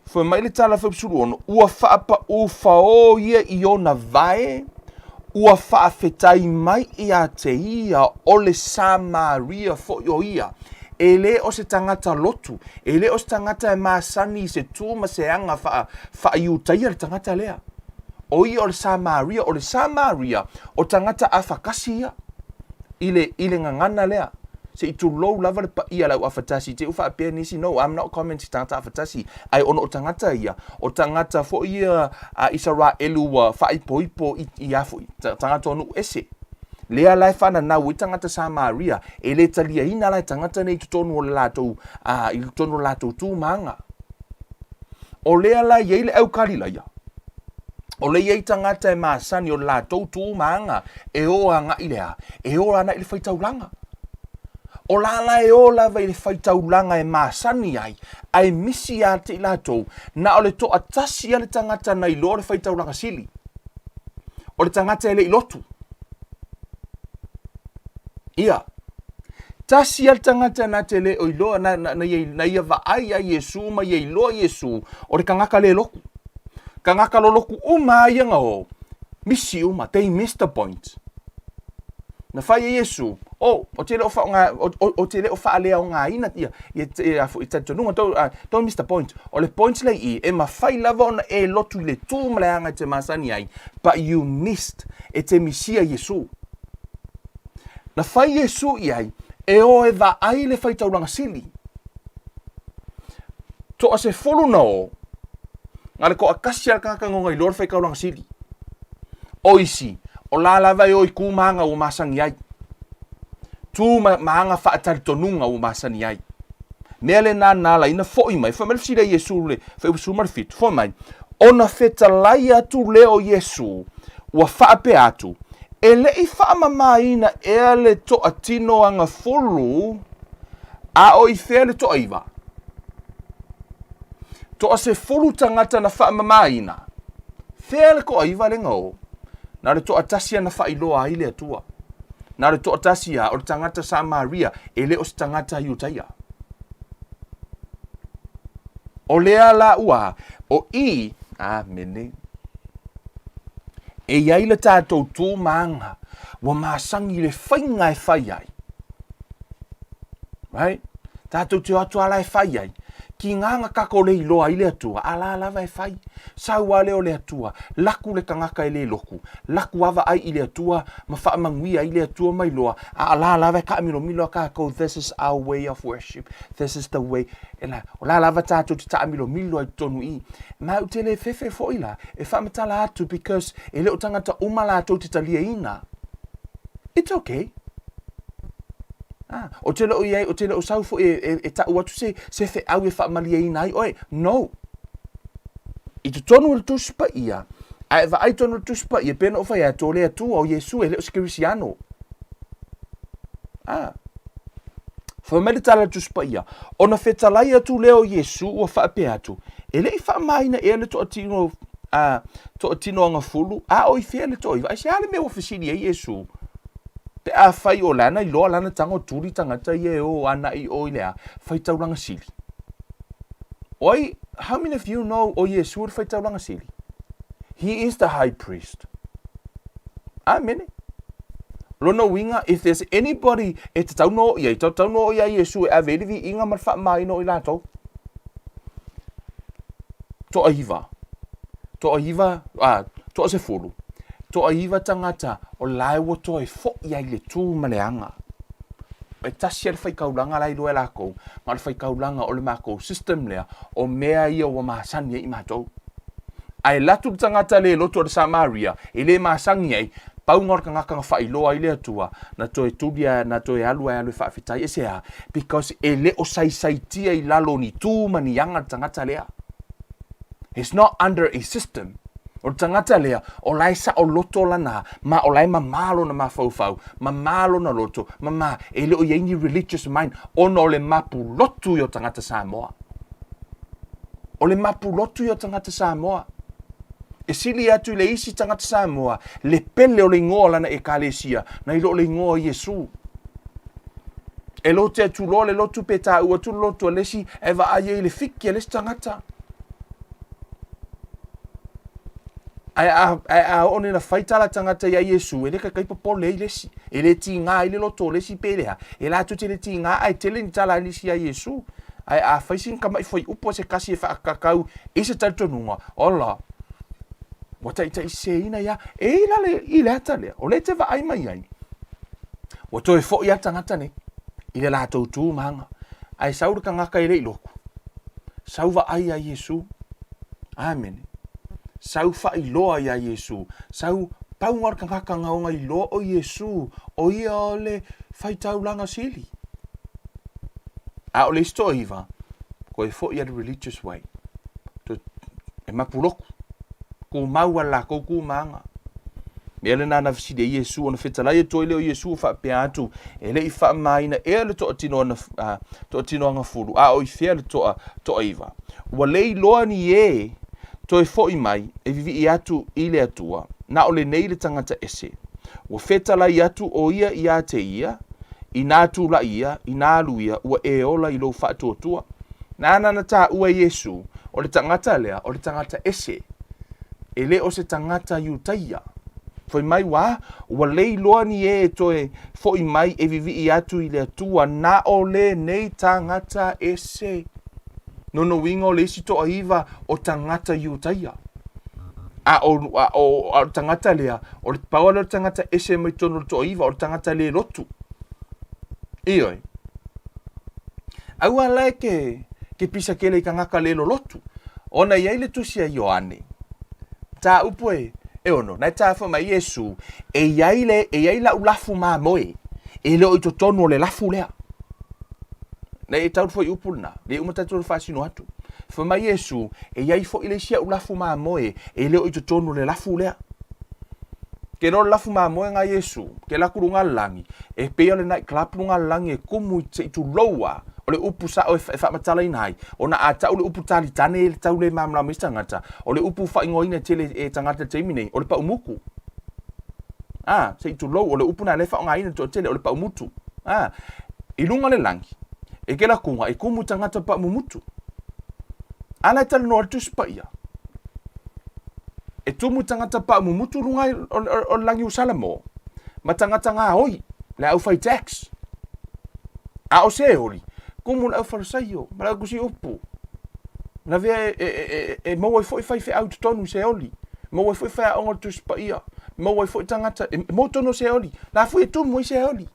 Fai mai le tala 16, ua faapaʻu faō ia i ona vae, ua faafetai mai ia te ia o le Samaria foi o ia. E le o se tagata lotu, e le o se tagata e masani i se tu ma se aga faa, faa-Iutaia le tagata lea. O ia o le Samaria, o le Samaria o tagata afakasi ia i le, i le gagana lea. Se i tulou lava le paia o le au afatasi, te i ua faapea nisi, no, I'm not commenting tagata afatasi, ae ona o tagata ia, o tagata foi ia a Isaraelu ua faaipoipo i, i a foi, tagata o nuu ese. Lea la e faananau ai tagata Samaria, e le taliaina la e tagata nei i totonu o le latou, a, i totonu o le latou tu ma aga. O lea la e i ai le au Kalilaia, o lea e i ai tagata e masani o le latou tu ma aga e o agai i le a? E o agai i le faitaulaga. O la la e o lava i le faitaulaga e masani ai, ae misi ia te i latou, na o le toatasi lava le tagata na iloa le faitaulaga sili. O le tagata e le i lotu. Ia, tasi lava le tagata na te le o iloa, na, na, na, ia, na ia vaai ia Iesu ma ia iloa Iesu, o le kangaka le loku. Kangaka loloku uma lava ia na o, misi uma, they missed the point. Na fai e Iesu, oh, o te le o whaonga, o, o, o te le o whaaleaogaina ia, ia, ia, ia talitonuga, don't, don't miss the point. O le point lea i i, e mafai lava ona e lotu i le tu ma le aga e te masani ai, but you missed, e te misia Iesu. Na fai Iesu i ai, e o e vaai le faitaulaga sili. Toa sefulu na o, na le toatasi a le tagata na ona iloa le faitaulaga sili. O isi, o la lava e o i tu ma aga ua masani ai. Tu ma, ma aga faatalitonuga ua masani ai. Mea lena na ala ai na foi mai, fai mai le fesili a Iesu le fuaiupu 17, foi mai, ona fetalai atu lea o Iesu, ua faapea atu, E le i faamamaina ea le toatino agafulu, a o i fea le toaiva? Toasefulu tagata na faamamaina, fea le toaiva lea na o? Na o le toatasi a na faailoa ai le Atua. Na o le toatasi a, o le tagata Samaria, e le o se tagata Iutaia. O lea la ua, o i, amene. E i ai le tatou tu ma aga ua masani i le faiga e fai ai. Right? Tatou te o atu a la e fai ai. Ki ngā nga kako le iloa ai le Atua, a la lava e fai. Sau a lea o le Atua, laku le kangaka e le loku, laku ava ai i le Atua, ma faamanuia ai le Atua mai loa, a a la lava e taamilomilo a tatou, this is our way of worship, this is the way, e la, o la lava tatou te taamilomilo ai totonu i. Ma ou te le fefe foi la, e faamatala atu because e le o tagata uma latou te taliaina. It's okay. Ah, o te le o iai, o te le o sau foi e, e, e ta'u atu se, se feau e faamalieina ai oe. No. I totonu o le Tusi Paia, a e vaai tonu le Tusi Paia, pei ona ou fai atu, o le Atua, o Iesu, e le o se Kerisiano. Ah. Fai mai le tala a le Tusi Paia, ona fetalai atu lea o Iesu ua faapea atu, E le i faamamaina ea le toatino, a, toatino agafulu, a o i fea le toaiva? Aisea le mea ua fesili ai Iesu? Pe afai o lana iloa lana tago tuli tagata ia e o anaʻi o i le a, faitaulaga sili. O ai, how many of you know o Iesu le faitaulaga sili? He is the high priest. Amene. Lona uiga, if there's anybody e tatau na o i ai, tatau na o i a Iesu e ave ai le viiga ma le faamamaina o i latou. Toaiva. Toaiva, a, toasefulu. Toaiva tagata o la e ua toe foʻi ai i le tu ma le aga. E tasi a le faikaulaga la e iloa e lakou, ma o le faikaulaga o le makou system lea, o mea ia ua masani ai i matou. Ae alu atu le tagata le lotu o le Samaria, e le masani ai, Pauga o le tagata na faailoa ai le Atua, na toe tuli a, na toe alu a e alu e faafetai. E se a? Because e le o saisaitia i lalo o ni tu ma ni aga le tagata lea. He's not under a system. O le tagata lea, o la e saoloto lana, ma o la e mamā lona mafaufau, mamā lona loto, mamā, e le o i ai ni religious mind, ona o le mapu lotu ia o tagata Samoa. O le mapu lotu ia o tagata Samoa. E sili atu i le isi tagata Samoa le pele o le igoa o lana Ekalesia nai lo le igoa o Iesu. E lote atu loa le lotu pe taua atu le lotu a le isi e vaai ai i le fiki a le isi tagata. Ae a, ae a oo nei ina fai tala tagata iā Iesu, e le taitai popole ai le isi. E le tiga ai le loto o le isi pe le a. E latou te le tiga ae tele ni tala a nisi iā Iesu. Ae a fai sina tamaʻi fuaiupu a se kasi e faakakau i se talitonuga, ola, ua taitaiseseina ia. E i lale i le ata lea, o lea e te vaai mai ai, ua toe foi a tagata nei i le latou tu ma aga. Ae sau le tagata e le i lotu, sau vaai iā Iesu. Amene. Sau faailoa iā Iesu. Sau pauga o le tagata na ona iloa o Iesu, o ia o le faitaulaga sili. A o le isi toaiva, toe foi a le religious way. Toe, e mapuloku. Tumau a le latou tumaga. Mea lena na fesili ai Iesu, ona fetalai atu ai lea o Iesu o faapea atu, e le i faamamaina ea le toatino ana, a, toatino agafulu, a o i fea le toa, toaiva. Ua le iloa ni e toe foi mai e vivii atu i le Atua, na o lenei le tagata ese. Ua fetalai atu o ia iā te ia, Inā tulai ia, inā alu ia, ua e ola i lou faatuatua. Nāna na taua e Iesū, o le tagata lea, o le tagata ese, e le o se tagata Iutaia. Fai mai ua, ua lei loa ni ē e toe foʻi mai e vivii atu i le Atua, na o lenei tagata ese. Lona uiga o le isi toaiva o tagata Iutaia. A o, a o, a o le tagata lea, o le pau lava lea o le tagata ese mai totonu o le toaiva, o le tagata le lotu. Ioe. Aua la e ke, ke pisa kele i tagata le lolotu. Ona i ai le tusi a Ioane, mataupu e, e ono, na e tafa mai Iesu, e i ai le, e i ai lau lafu mamoe, e le o i totonu o le lafu lea. Nei e tau le fuaiupu lena, le uma tatou le faasino atu. Fai mai Iesu, e i ai foi le isi au lafu mamoe, e le o i totonu o le lafu lea. Ke loa le lafu mamoe nga Iesu, ke laku luga le lagi, e pei o le night club luga le lagi e kumu i se i tulou a, o le upu sao e, e faamatalaina ai, ona a tau le upu talitane e tau le malamalama i se tagata, o le upu faaigoaina tele e tagata i le taimi nei, o le paumuku. A, se i tulou, o le upu na lea e faaaogaina i le toatele, o le paumutu. A, i luga o le lagi, e ke lakuga, e kumu tagata paumumutu. A la e talanoa le Tusi Paia, e tumu tagata paumumutu luga o le lagi o Salamo, ma tagata gaoi, le au fai tax. A o Seoli, kumu le au Farisaio, ma le au tusi upu. Lavea e, e, e, e maua ai foi faifeau i totonu i Seoli, maua ai foi faiaoga o le Tusi Paia, maua ai foi tagata, e maua tonu o Seoli, la foi e tumu ai Seoli.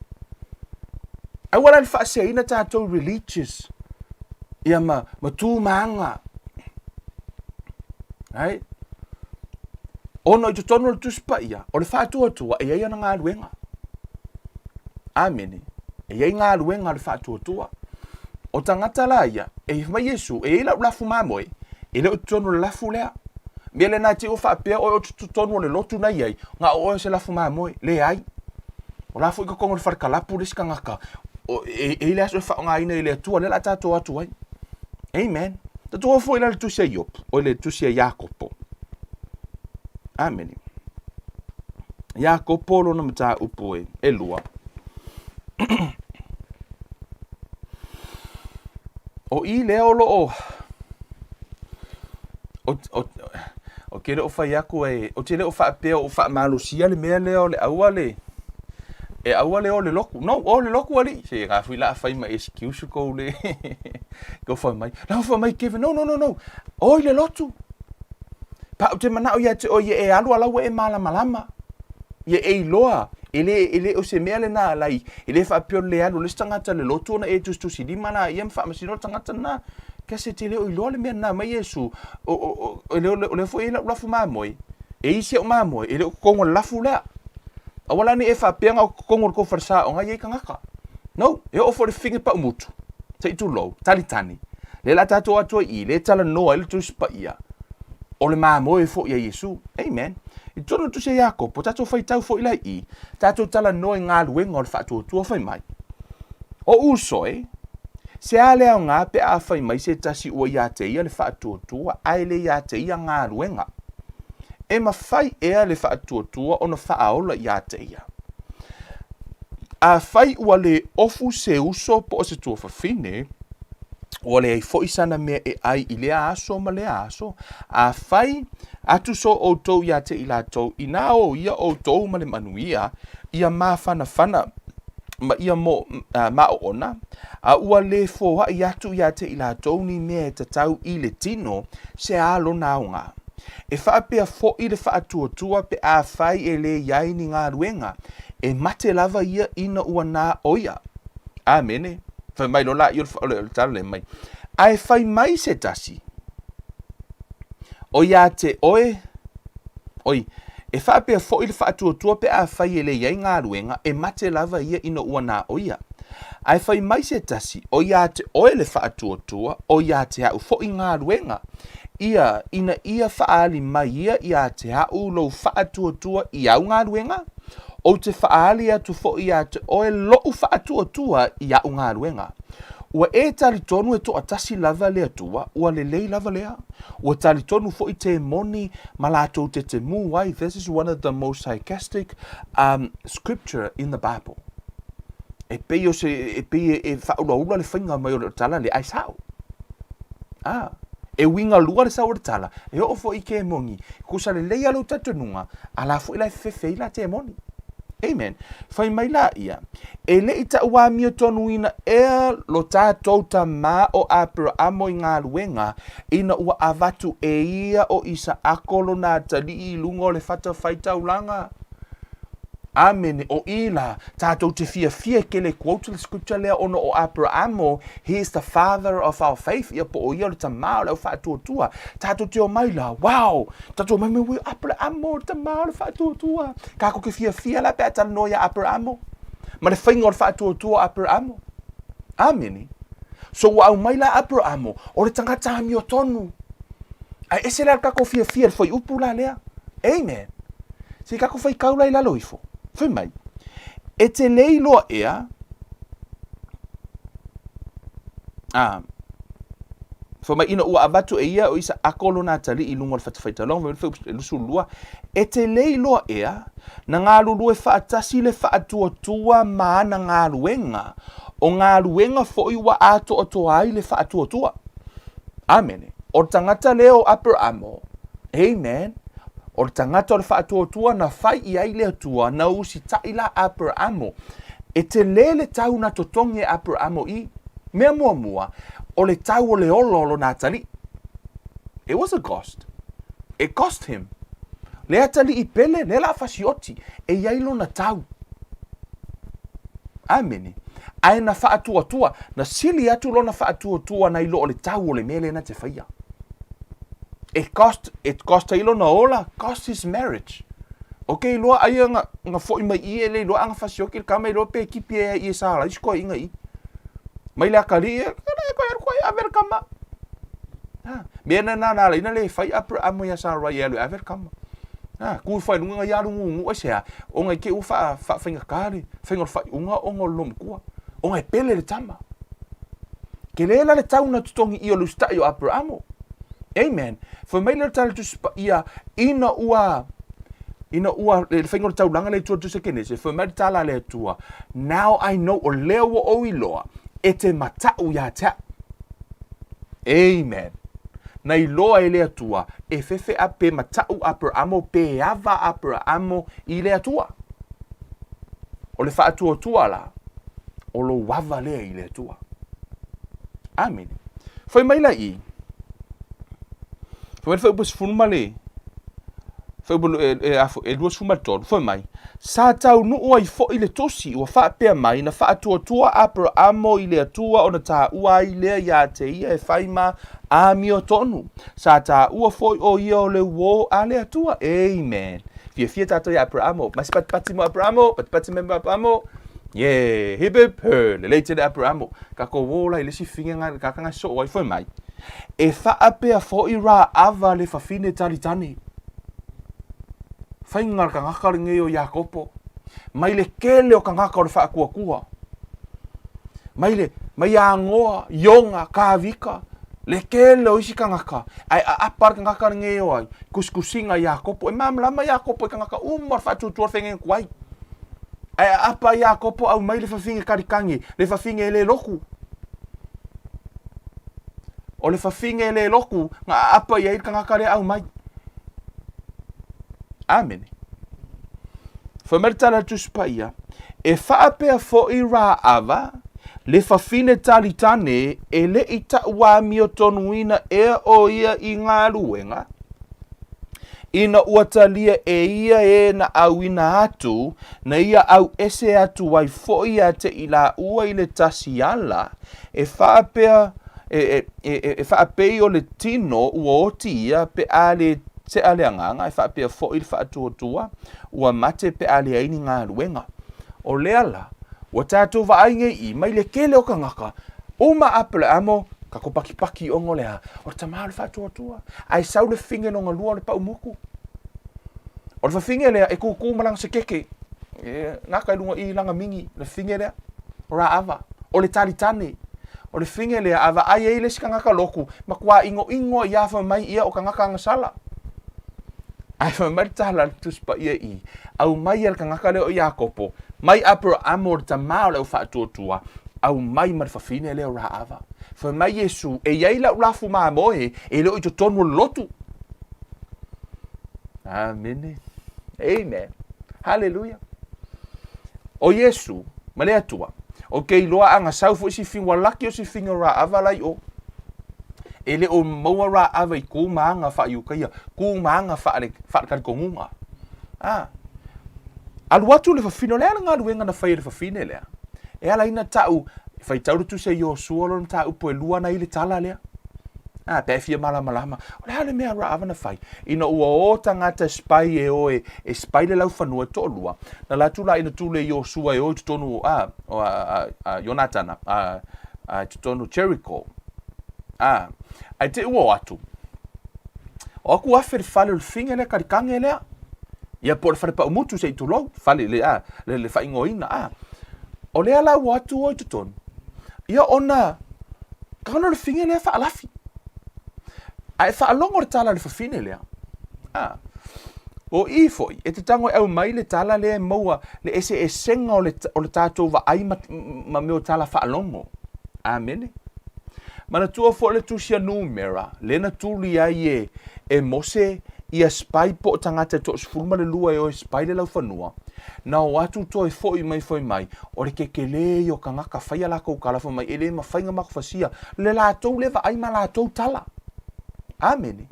Aua la le faaseseina tatou religious ia ma, ma tu ma aga. Right? Ona i totonu o le Tusi Paia, o le faatuatua e i ai ana galuega. Amene. E i ai galuega o le faatuatua. O tagata la ia, e fai mai Iesu, e i ai lau lafu mamoe, e le o i totonu o le lafu lea. Mea lena te i ua faapea oe o totonu o le lotu na i ai, na o oe o se lafu mamoe. Leai. O la foi totonu o le fale kalapu le isi tagata, e i ai le aso e faaaogaina e le Atua, lea o le a tatou o atu ai. Amen. Tatou o foi la i le tusi a Iopu, o le tusi a Iakopo. Amene. Iakopo lona mataupu e, e lua. O i lea o loo o, o, o ke le o fai atu e, o te le o faapea o faamalosia le mea lea o le aua le, e aua le o le lotu. No, o le lotu alii. Se ga fui la fai ma excuse kou le, kou fai mai. La fai mai Kevin, no, no, no, no. O i le lotu. Pa ou te manao ia te oe ia e alu ala ua e malamalama. Ia e iloa, e le, e le o se mea lena lai, e le faapea o le alu o le isi tagata i le lotu ona e tusitusi lima laia ma faamasino le tagata lena. Kasi e te le o iloa le mea lena mai Iesu, o, o, o, o lea foi e i ai lau lafu mamoe, e i ai si au mamoe, e le o totonu o le lafu lea. Aua la ne i e faapea na o totonu o le tou falesa o na e i ai tagata. No, e oo foi i le fine pau mutu, se i tulou, talitani, lea o le a tatou o atu ai i i, lea e talanoa ai le Tusi Paia, o le mamoe foi a Iesu. Amen. I totonu o le Tusi a Iakopo, tatou faitau foi la i i, tatou talanoa i galuega o le faatuatua fai mai. O uso e, se a le aoga pe a fai mai se tasi ua ia te ia le faatuatua ae le ia te ia galuega? E mafai ea le faatuatua ona faaola ia te ia? Afai ua le ofu se uso po o se tuafafine, ua leai foi sana mea e ai i lea aso ma lea aso, afai atu so outou ia te i latou, inā o ia outou ma le manuia, ia mafanafana ma ia mo, maoona, a ua le foai atu ia te i latou ni mea e tatau i le tino, se a lona aoga? E faapea foi le faatuatua pe afai e le i ai ni galuega, e mate lava ia ina ua na o ia. Amene. Fai mai loa laia o le tala lea mai. Ae fai mai se tasi, o ia te oe, oi, e faapea foi le faatuatua pe afai e le i ai galuega, e mate lava ia ina ua na o ia. Ae fai mai se tasi, o ia te oe le faatuatua, o ia te au foi galuega. Ia, ina ia faaali mai ia ia te au lou faatuatua i au galuega, ou te faaali atu foi ia te oe loʻu faatuatua i aʻu galuega. Ua e talitonu e toatasi lava le Atua, ua lelei lava lea. Ua talitonu foi temoni ma latou tetemu ai, this is one of the most sarcastic um, scripture in the Bible. E pei o se, e pei e faaulaula le faiga mai o le tala lea, ae sao. Ah, e uiga lua le sao o le tala, e oo foi i kemoni, kusa lelei lava lou talitonuga, a la foi la e fefefe ai la temoni. Amen. Fai mai la ia, e le i tauamiotonuina ea lo tatou tamā o Aperaamo i galuega, ina ua avatu e ia o Isaako lona atalii i luga o le fatafaitaulaga? Amene, o i la, tatou te fiafia e kele quote le scripture lea ona o Aperamo, he is the father of our faith, ia po o ia o le tamā o le au faatuatua. Tatou te omai la, wow, tatou omai mai, Aperamo, le tamā o le faatuatua. Kakou te fiafia la pe a talanoa ia Aperamo, ma le faiga o le faatuatua o Aperamo. Amene. So ua aumai la Aperamo, o le tagata amiotonu. Ae ese la le kakou fiafia i le fuaiupu la lea. Amen. Se i kakou faitau la i lalo ifo. Fai mai, e te le iloa ea, a, fai mai ina ua avatu e ia o Isaako lona atalii i luga o le fatafaitaulaga, fai mai le 22, e te le iloa ea, na galulue faatasi le faatuatua ma ana galuega, o galuega foi ua atoatoa ai le faatuatua. Amene. O le tagata lea o Aperamo, amen, o le tagata o le faatuatua na fai i ai le Atua, na usitai la Aperamo. E tele le tau na totogi e Aperamo i, mea muamua, o le tau o le ola o lona atalii. It was a cost. It cost him. Le atalii pele, lea la fasioti, e i ai lona tau. Amene. Ae na faatuatua, na sili atu lona faatuatua nai lo o le tau o le mea lea na te faia. It cost, it cost ai lona ola, cost his marriage. Ok, iloa aia nga, nga foi mai i e le iloa anga fasioki le kama iloa pe kipi e i e sa la isi koe inga i. Mai le akali e, kala e koe aru koe ave le kama. Ha, mea na na na la ina le fai Abraham ia Sarai e alu e ave le kama. Ha, ku fai lunga nga ia alu ngungu ai se a, o ngai ke u wha, wha whainga kare, whainga o le whaiunga o ngā lomatua, o ngai pele le tama. Ke le la le tau na totogi i o le usitaʻi o Aperamo. Amen. Fai mai le tala Tusi Paia, ina ua, ina ua, le faiga o le taulaga le Atua Tusi a Kenese, fai mai le tala a le Atua, Now I know, o lea ua ou iloa, e te mataʻu iā te au. Amen. Na iloa e le Atua, e fefe a pe mataʻu Aperamo, pe ava Aperamo i le Atua. O le faatuatua la, o lou ava lea i le Atua. Amene. Fai mai la i, fai mai le fuaiupu sefulu ma le, fuaiupu e, e, e, e 23, fai mai, sa taunuu ai foi le tusi ua faapea mai na faatuatua Aperamo i le Atua ona taua ai lea iā te ia e fai ma amiotonu. Sa taua foi o ia o le uō a le Atua. Amen. Fiafia tātou i Aperamo. Mai se patipati mo Aperamo, patipati mai mo Aperamo. Yeah, hip hip her, lelei tele Aperamo. Ka ko wō la i le isi finge nga ka nga so ai foi mai. E whaapea foi rā ava le whawhine talitani. Whainga le kangaka le ngei o Iakopo. Mai le kele o kangaka o le whaakuakua. Mai le, mai angoa, ionga, kāvika, le kele o isi kangaka, ae aapa le kangaka lenei o ai, kusikusiga Iakopo. E malamalama Iakopo i kangaka uma o le faatuatua le faiga ku ai. Ae aapa Iakopo aumai le fafine kalikagi, le fafine e le loku. O le fafine e le loku, na aapa i ai le kangaka lea aumai. Amene. Fai mai le tala a le Tusi Paia, E faapea foʻi Raava, le fafine talitane e le i taʻuamiotonuina ea o ia i galuega, ina ua talia e ia e na auina atu, na ia auese atu ai foʻi ia te i laua i le tasi ala, e faapea e, e, e, e faapei o le tino ua oti ia pe a le tea le agaga, e faapea foʻi le faatuatua ua mate pe a leai ni galuega. O lea la, ua tatou vaai nei i mai le kele o kangaka, uma Aperamo, ka ko pakipaki ona o le a, o le tama o le faatuatua, ae sau le fafine lona lua o le paumuku. O le fafine lea e kūkū ma lana sekeke, e gata i luga i lana mini, le fafine lea, o Raava, o le talitane. O le fafine lea, a vaai ai le isi kangaka loku, matua inoino ia fai mai ia o kangaka agasala. Ae fai mai le tala a le Tusi Paia i, aumai e le kangaka lea o Iakopo, mai Aperamo le tama o le au faatuatua, aumai ma le fafine lea o Raava. Fai mai Iesu, e i ai lau lafu mamoe, e le o i totonu o le lotu. Amene. Amen. Haleluia. O Iesu, ma le Atua, o ke iloa a na sau foi si finga, ua laki o si finga o Raava la i o. E le o maua Raava i ku ma aga faaiukaia, ku ma aga faale, faaletalitonuga. A, alu atu le fafine, o le a le galuega na fai e le fafine lea? E ala ai na ta'u, faitau le Tusi a Iosua lona mataupu e lua na i le tala lea. A, pe a e fia malamalama, o le a le mea a Raava na fai? Ina ua o tagata spy e o e, e spy le laufanua e toalua, na alu atu la ina tule Iosua e o i totonu a, o a, a, a Ionatana, a, a, i totonu Jeriko. A, ae te i ua o atu. O aku afe le fale o le fine lea, kalikage lea. Ia po o le fale paumutu se i tulou, fale le, a, le, le faaigoaina, a. O lea la ua atu o i totonu. Ia ona, kagana o le fine lea faalafi. A e faalogo le tala a le fafine lea, a, o i foi, e te tago e aumai le tala lea e maua le eseesega o le, o le tatou vaai ma, ma mea o tala faalogo. Amene. Manatua foi le tusi a Numera, lea na tuli ai e, e Mose ia spy po o tagata e 12 e o e spy le laufanua, na o atu toe foi mai foi mai, o le kekelē ia o kangaka fai a lakou tala fai mai e le mafai na matou fasia le latou le vaai ma latou tala. Amene.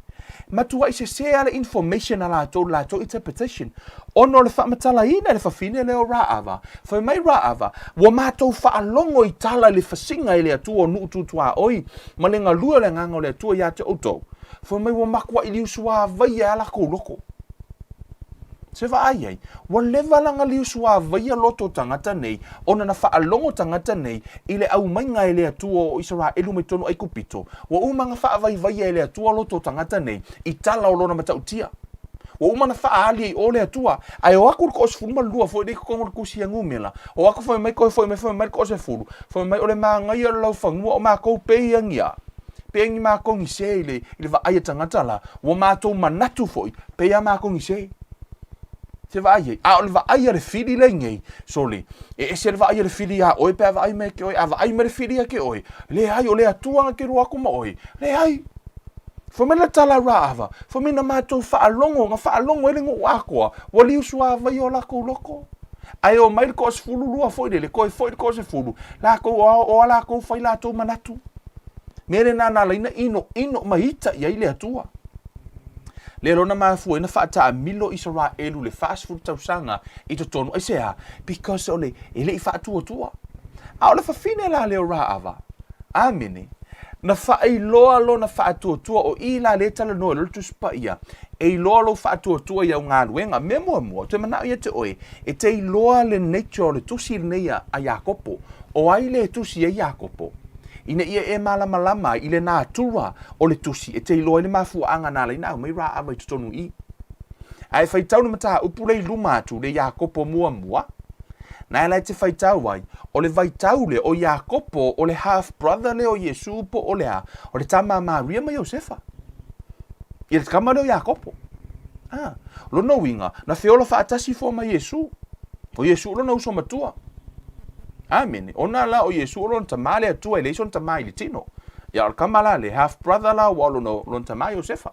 Matuai sesē a le information a latou le latou interpretation ona o le faamatalaina e le fafine lea o Raava. Fai mai Raava, ua matou faalogo i tala i le fasiga e le Atua o nuu tutuaoi ma le galue o le Agaga o le Atua ia te outou. Fai mai ua matuai liusuavaia ai a lakou loko. Se vaai ai, ua leva la na liusuavaia loto o tagata nei, ona na faalogo tagata nei i le aumaiga e le Atua o Isaraelu mai totonu Aikupito, ua uma na faavaivaia e le Atua loto o tagata nei i tala o lona matautia. Ua uma na faaali ai o le Atua, ae o aku le toasefulumalua foi lea i totonu o le tusi a Numera, o aku fai mai toe foi mai fai mai le toasefulu, fai mai o le magaia o le laufanua o matou pei ia ni a, pei ni matou ni se i le, i le vaai a tagata la, ua matou manatu foi, pei a matou ni se. Se vaai ai, a o le vaai a le fili lea i nei, sole, e ese le vaai a le fili iā oe pe a vaai mai ke oe, a vaai mai le fili ia ke oe, leai, o le Atua na ke lua aku ma oe, leai. Fai mai le tala a Raava, fai mai na matou faalogo, na faalogo ai le nuu atoa, ua liusuavai o lakou loko. Ae o mai le toasefululua foi lele, toe foi le toasefulu, lakou, o a lakou fai latou manatu. Mea lena na ala ai na inoino ma ita i ai le Atua. Lea lona mafua ai na faataamilo Isaraelu le 40 tausaga i totonu. Aisea? Because o le, e le i faatuatua. A o le fafine la lea o Raava, Amene. Na faailoa lona faatuatua, o i la lea e talanoa ai loa le Tusi Paia, e iloa lou faatuatua i au galuega. Mea muamua, ou te manao ia te oe, e te iloa le nature o le tusi lenei a Iakopo. O ai le e tusi ai Iakopo? Ina ia e malamalama ai i le natura o le tusi, e te iloa ai le mafuaaga na ala ai ona aumai Raava i totonu i i. A e faitau le mataupu lea i luma atu, le Iakopo muamua, na la e te faitau ai, o le vaitau lea, o Iakopo, o le half brother lea o Iesu po o le a, o le tama a Maria ma Iosefa. Ia le tama lea o Iakopo. Ah, lona uiga, na feola faatasi fua ma Iesu. O Iesu lona uso matua. Amene. Ona la o Iesu o lona tama le Atua, e leai sona tama i le tino. Ia o le tama la le half brother la ua o lona, lona tama Iosefa.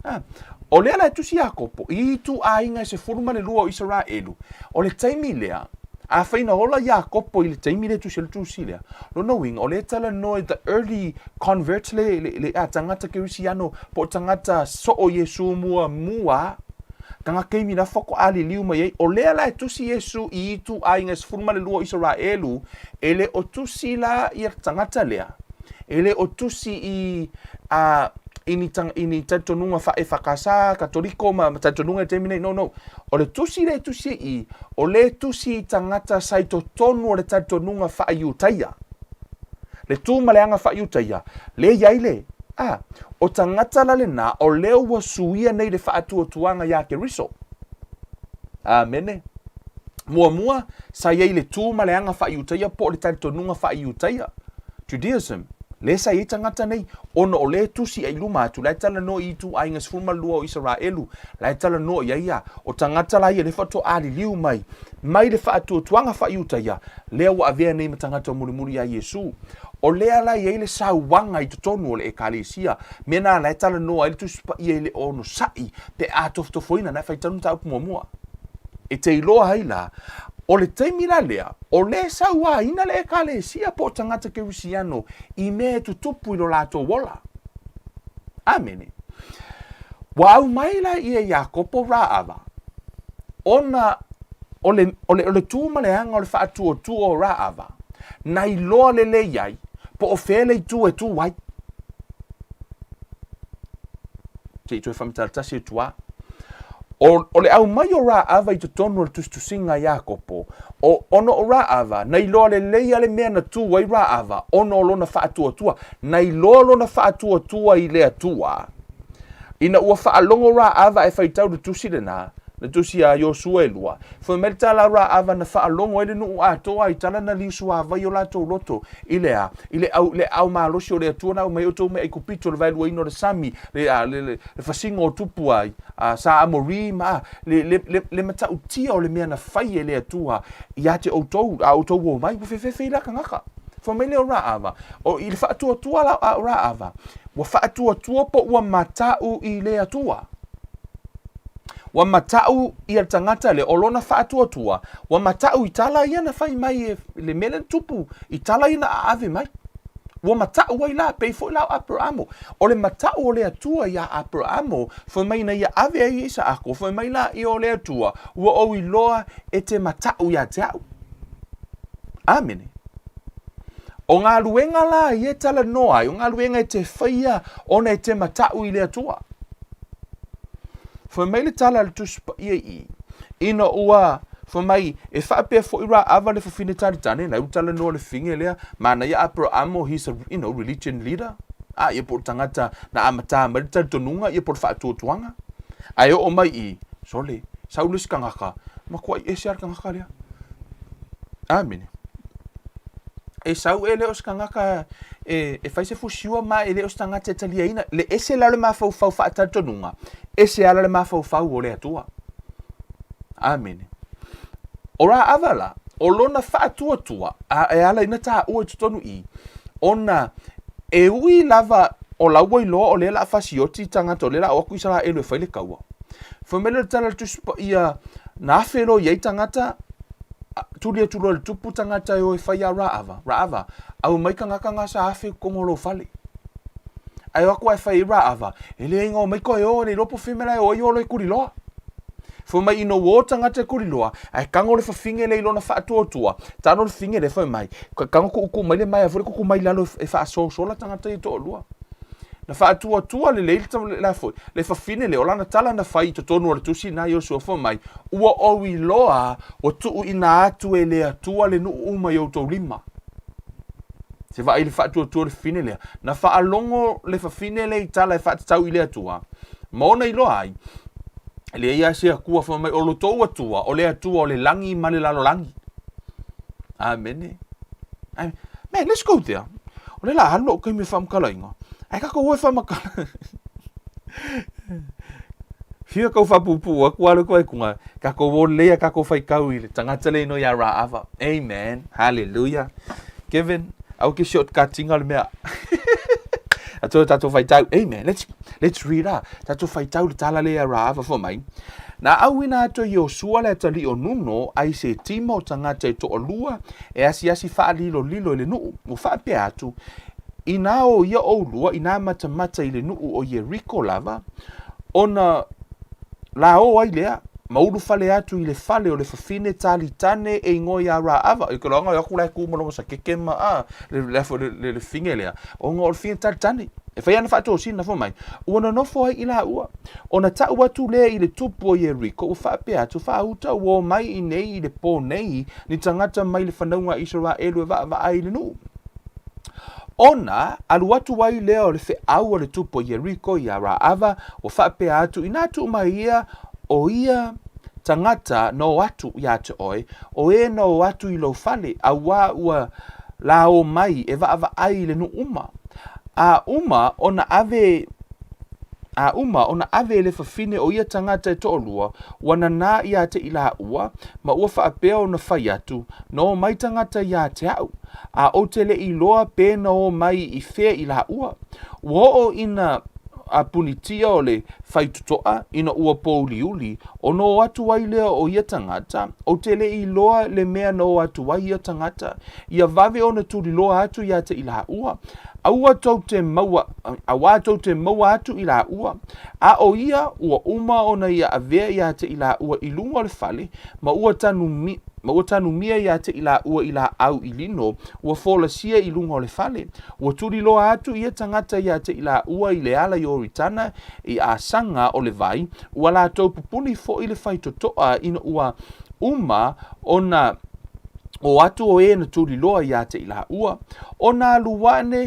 Ah, o lea la e tusi Iakopo i ituaiga e 12 o Isaraelu. O le taimi lea, afai na ola Iakopo i le taimi lea e tusi ai le tusi lea, lona uiga o lea e talanoa i the early converts le, le, le a, tagata kerisiano po o tagata soo Iesu muamua, tagata imi la faatoa liliu mai ai. O lea la e tusi Iesu i ituaiga e 12 o Isaraelu, e le o tusi la ia tagata lea, e le o tusi i a, i ni, tang, i ni talitonuga faa-EFKS, Katoliko ma, ma talitonuga i le taimi nei. No, no. O le tusi lea e tusi ai i, o lea e tusi i tagata sa i totonu o le talitonuga faa-Iutaia. Le tu ma le aga faa-Iutaia, lea i ai le, a, o tagata la lena o lea ua suia nei le faatuatuaga iā Keriso. Amene. Muamua, sa i ai le tu ma le aga faa-Iutaia po o le talitonuga faa-Iutaia, Judaism, lea sa i ai tagata nei, ona o lea e tusi ai i luma atu, la e talanoa i ituaiga 12 o Isaraelu, la e talanoa i ai ia, o tagata la ia lea faatoa liliu mai, mai le faatuatuaga faa-Iutaia, lea ua avea nei ma tagata mulimuli iā Iesu. O lea la e i ai le sauaga i totonu o le Ekalesia, mea na la e talanoa ai le Tusi Paia i le onosai pe a tofotofoina, na e faitau le mataupu muamua. E te iloa ai la, o le taimi la lea, o lea e sauaina le Ekalesia po o tagata kerisiano i mea e tutupu i lo latou ola. Amene. Ua aumai la ia Iakopo Raava, ona o le, o le, o le tu ma le aga o le faatuatua o Raava, na iloa lelei ai po o fea le itu e tu ai. Se i toe faamatala tasi atu lava. O, o le aumai o Raava i totonu o le tusitusiga a Iakopo, o, ona o Raava, na iloa lelei lava le mea na tu ai Raava, ona o lona faatuatua. Na iloa lona faatuatua i le Atua. Ina ua faalogo Raava e faitau le tusi lena, le tusi a Iosua e lua, fai mai le tala a Raava na faalogo ai le nuu atoa i tala na liusuavai o latou loto i le a? I le au, le aao malosi o le Atua na aumai ai outou mai Aikupito, le vaeluaina o le sami, le, a, le, le, le fasiga o tupu ai, a, sa Amori ma, a, le, le, le, le matautia o le mea na fai e le Atua ia te outou, a outou o mai, ua fefefe i la tagata. Fai mai lea o Raava, o, i le faatuatua la a Raava, Ua faatuatua po ua mataʻu i le Atua. Ua mataʻu ia le tagata lea, o lona faatuatua, ua mataʻu i tala ia na fai mai e le mea lea na tupu, i tala ia na aave mai. Ua mataʻu ai la, pei foi la o Aperamo. O le mataʻu o le Atua iā Aperamo, fai mai ina ia ave ai ia Isaako, fai mai la ia o le Atua, ua ou iloa e te mataʻu iā te au. Amene. O galuega la ia e talanoa ai, o galuega e te faia ona e te mataʻu i le Atua. Fai mai le tala a le Tusi Paia i i, ina ua fai mai, e faapea foi Raava le fafine talitane, la e ua talanoa le fafine lea, manaia Aperamo, he's a, you know, religion leader, a ia po o le tagata na amata mai le talitonuga, ia po o le faatuatuaga. Ae oo mai i, sole, sau le isi tagata, matuai ese lava le tagata lea. Amene. E sau e le o se tagata e, e fai se fusiua ma e le o se tagata e taliaina. Le ese la o le mafaufau faatalitonuga, ese ala le mafaufau o le Atua. Amene. O Raava la, o lona faatuatua, a e ala ina taua i totonu i, ona e ui lava o la ua iloa o lea la fasioti tagata, o lea la o atu Isaraelu e fai le kaua. Fai mai lea o le tala a le Tusi Paia, na afe loa i ai tagata, tuli atu loa i le tupu tagata e o e fai iā Raava, Raava, aumai tagata na sa afe i totonu o lou fale. Ae o atu ae fai i Raava, e leai na omai toe o, le iloa po o fea mea la e o ai o loa e tuli loa. Fai mai ina ua o tagata e kuliloa, ae tago le fafine lea i lona faatuatua, tago le fafine lea fai mai, tago tuutuu mai le maea foi lea tuutuu mai i lalo e faasosola tagata ia e toalua. Na faatuatua lelei le foi, le fafine lea, o lana tala na fai i totonu o le tusi lena Iosua fai mai, Ua ou iloa ua tuuina atu e le Atua le nuu uma i outou lima. Se vaai i le faatuatua o le fafine lea. Na faalogo le fafine lea i tala e faatatau i le Atua, ma ona iloa ai, e leai lava se Atua fai mai, o lo tou Atua, o le Atua o le lagi ma le lalolagi. Amene. Man, let's go there. O lea la alu lou taimi e faamatalaina. Ae tatou o e faamatala. Fia kau faapuupuu atu alu atu ai kuga. Tatou o lelei a tatou faitau i le tagata le inoa ia Raava. Amen. Hallelujah. Kevin, au ke shortcutting le mea. Atu tatou faitau. Amen. Let's read ah. Tatou faitau le tala le ia Raava fo mai. Na auina atu e Iosua le atalii o Nuno ai se tima o tagata e toalua e asiasi faalilolilo i le nuu, ua faapea atu, Inā o ia ʻolua i nā matamata i le nuu o Ieriko lava, ona lāō ai lea, ma ulufale atu i le fale o le fafine talitane e igoa iā Raava. I ke loaga o aku la e kū ma lona sakeke ma a, le, le, le, le, le fine lea, ona o le fine talitane. E fai ana faatosina fai mai, ua nonofo ai i lāua. Ona taʻu atu lea i le tupu o Ieriko, ua faapea atu, Faauta ua o mai i nei i le pō nei ni tagata mai le fanauga a Isaraelu e vaavaai i le nuu. Ona alu atu ai lea o le feau a le tupu o Ieriko iā Raava, ua faapea atu, Inā tuu mai ia o ia tagata na o atu iā te oe, o e na o atu i lou fale, auā ua la o mai e vaavaai i le nuu uma. A uma ona ave A uma ona ave e le fafine o ia tagata e toalua, ua nanā iā te i lāua, ma ua faapea ona fai atu, Na o mai tagata iā te aʻu, a ou te le iloa pe na o mai i fea i lāua. Ua oo ina a punitia o le faitotoa ina ua pōuliuli, ona o atu ai lea o ia tagata, ou te le iloa le mea na o atu ai ia tagata, ia vave ona tuliloa atu iā te i lāua. Aua tou te maua, auā tou te maua atu i lāua. A ʻo ia, ua uma ona ia avea iā te i lāua i luga o le fale, ma ua tanumi, ma ua tanumia iā te i lāua i lāʻau i lino, ua folasia i luga o le fale. Ua tuliloa atu ia tagata iā te i lāua i le ala Ioritana i asaga o le vai, ua latou pupuni foʻi le faitotoa ina ua uma ona o atu o e na tuliloa iā te i lāua. Ona alu ane,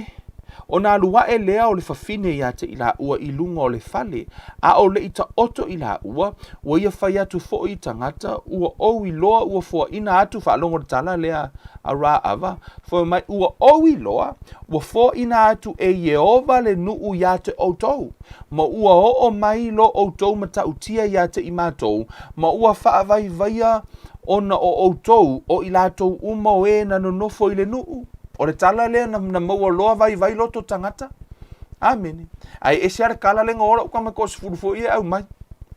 ona alu aʻe lea o le fafine iā te i lāua i luga o le fale, a o le i taoto i lāua, ua ia fai atu foʻi i tagata, ua ou iloa ua foaina atu, faalogo le tala lea a Raava, fai mai, ua ou iloa, ua foaina atu e Ieova le nuu iā te outou, ma ua oo mai lo outou matautia iā te i matou, ma ua faavaivaia ona o outou, o i latou uma o e na nonofo i le nuu. O le tala lea na, na maua loa vaivai loto tagata. Amene. Ae ese a le kala le na ola uka mai ko sefulu foi e au mai.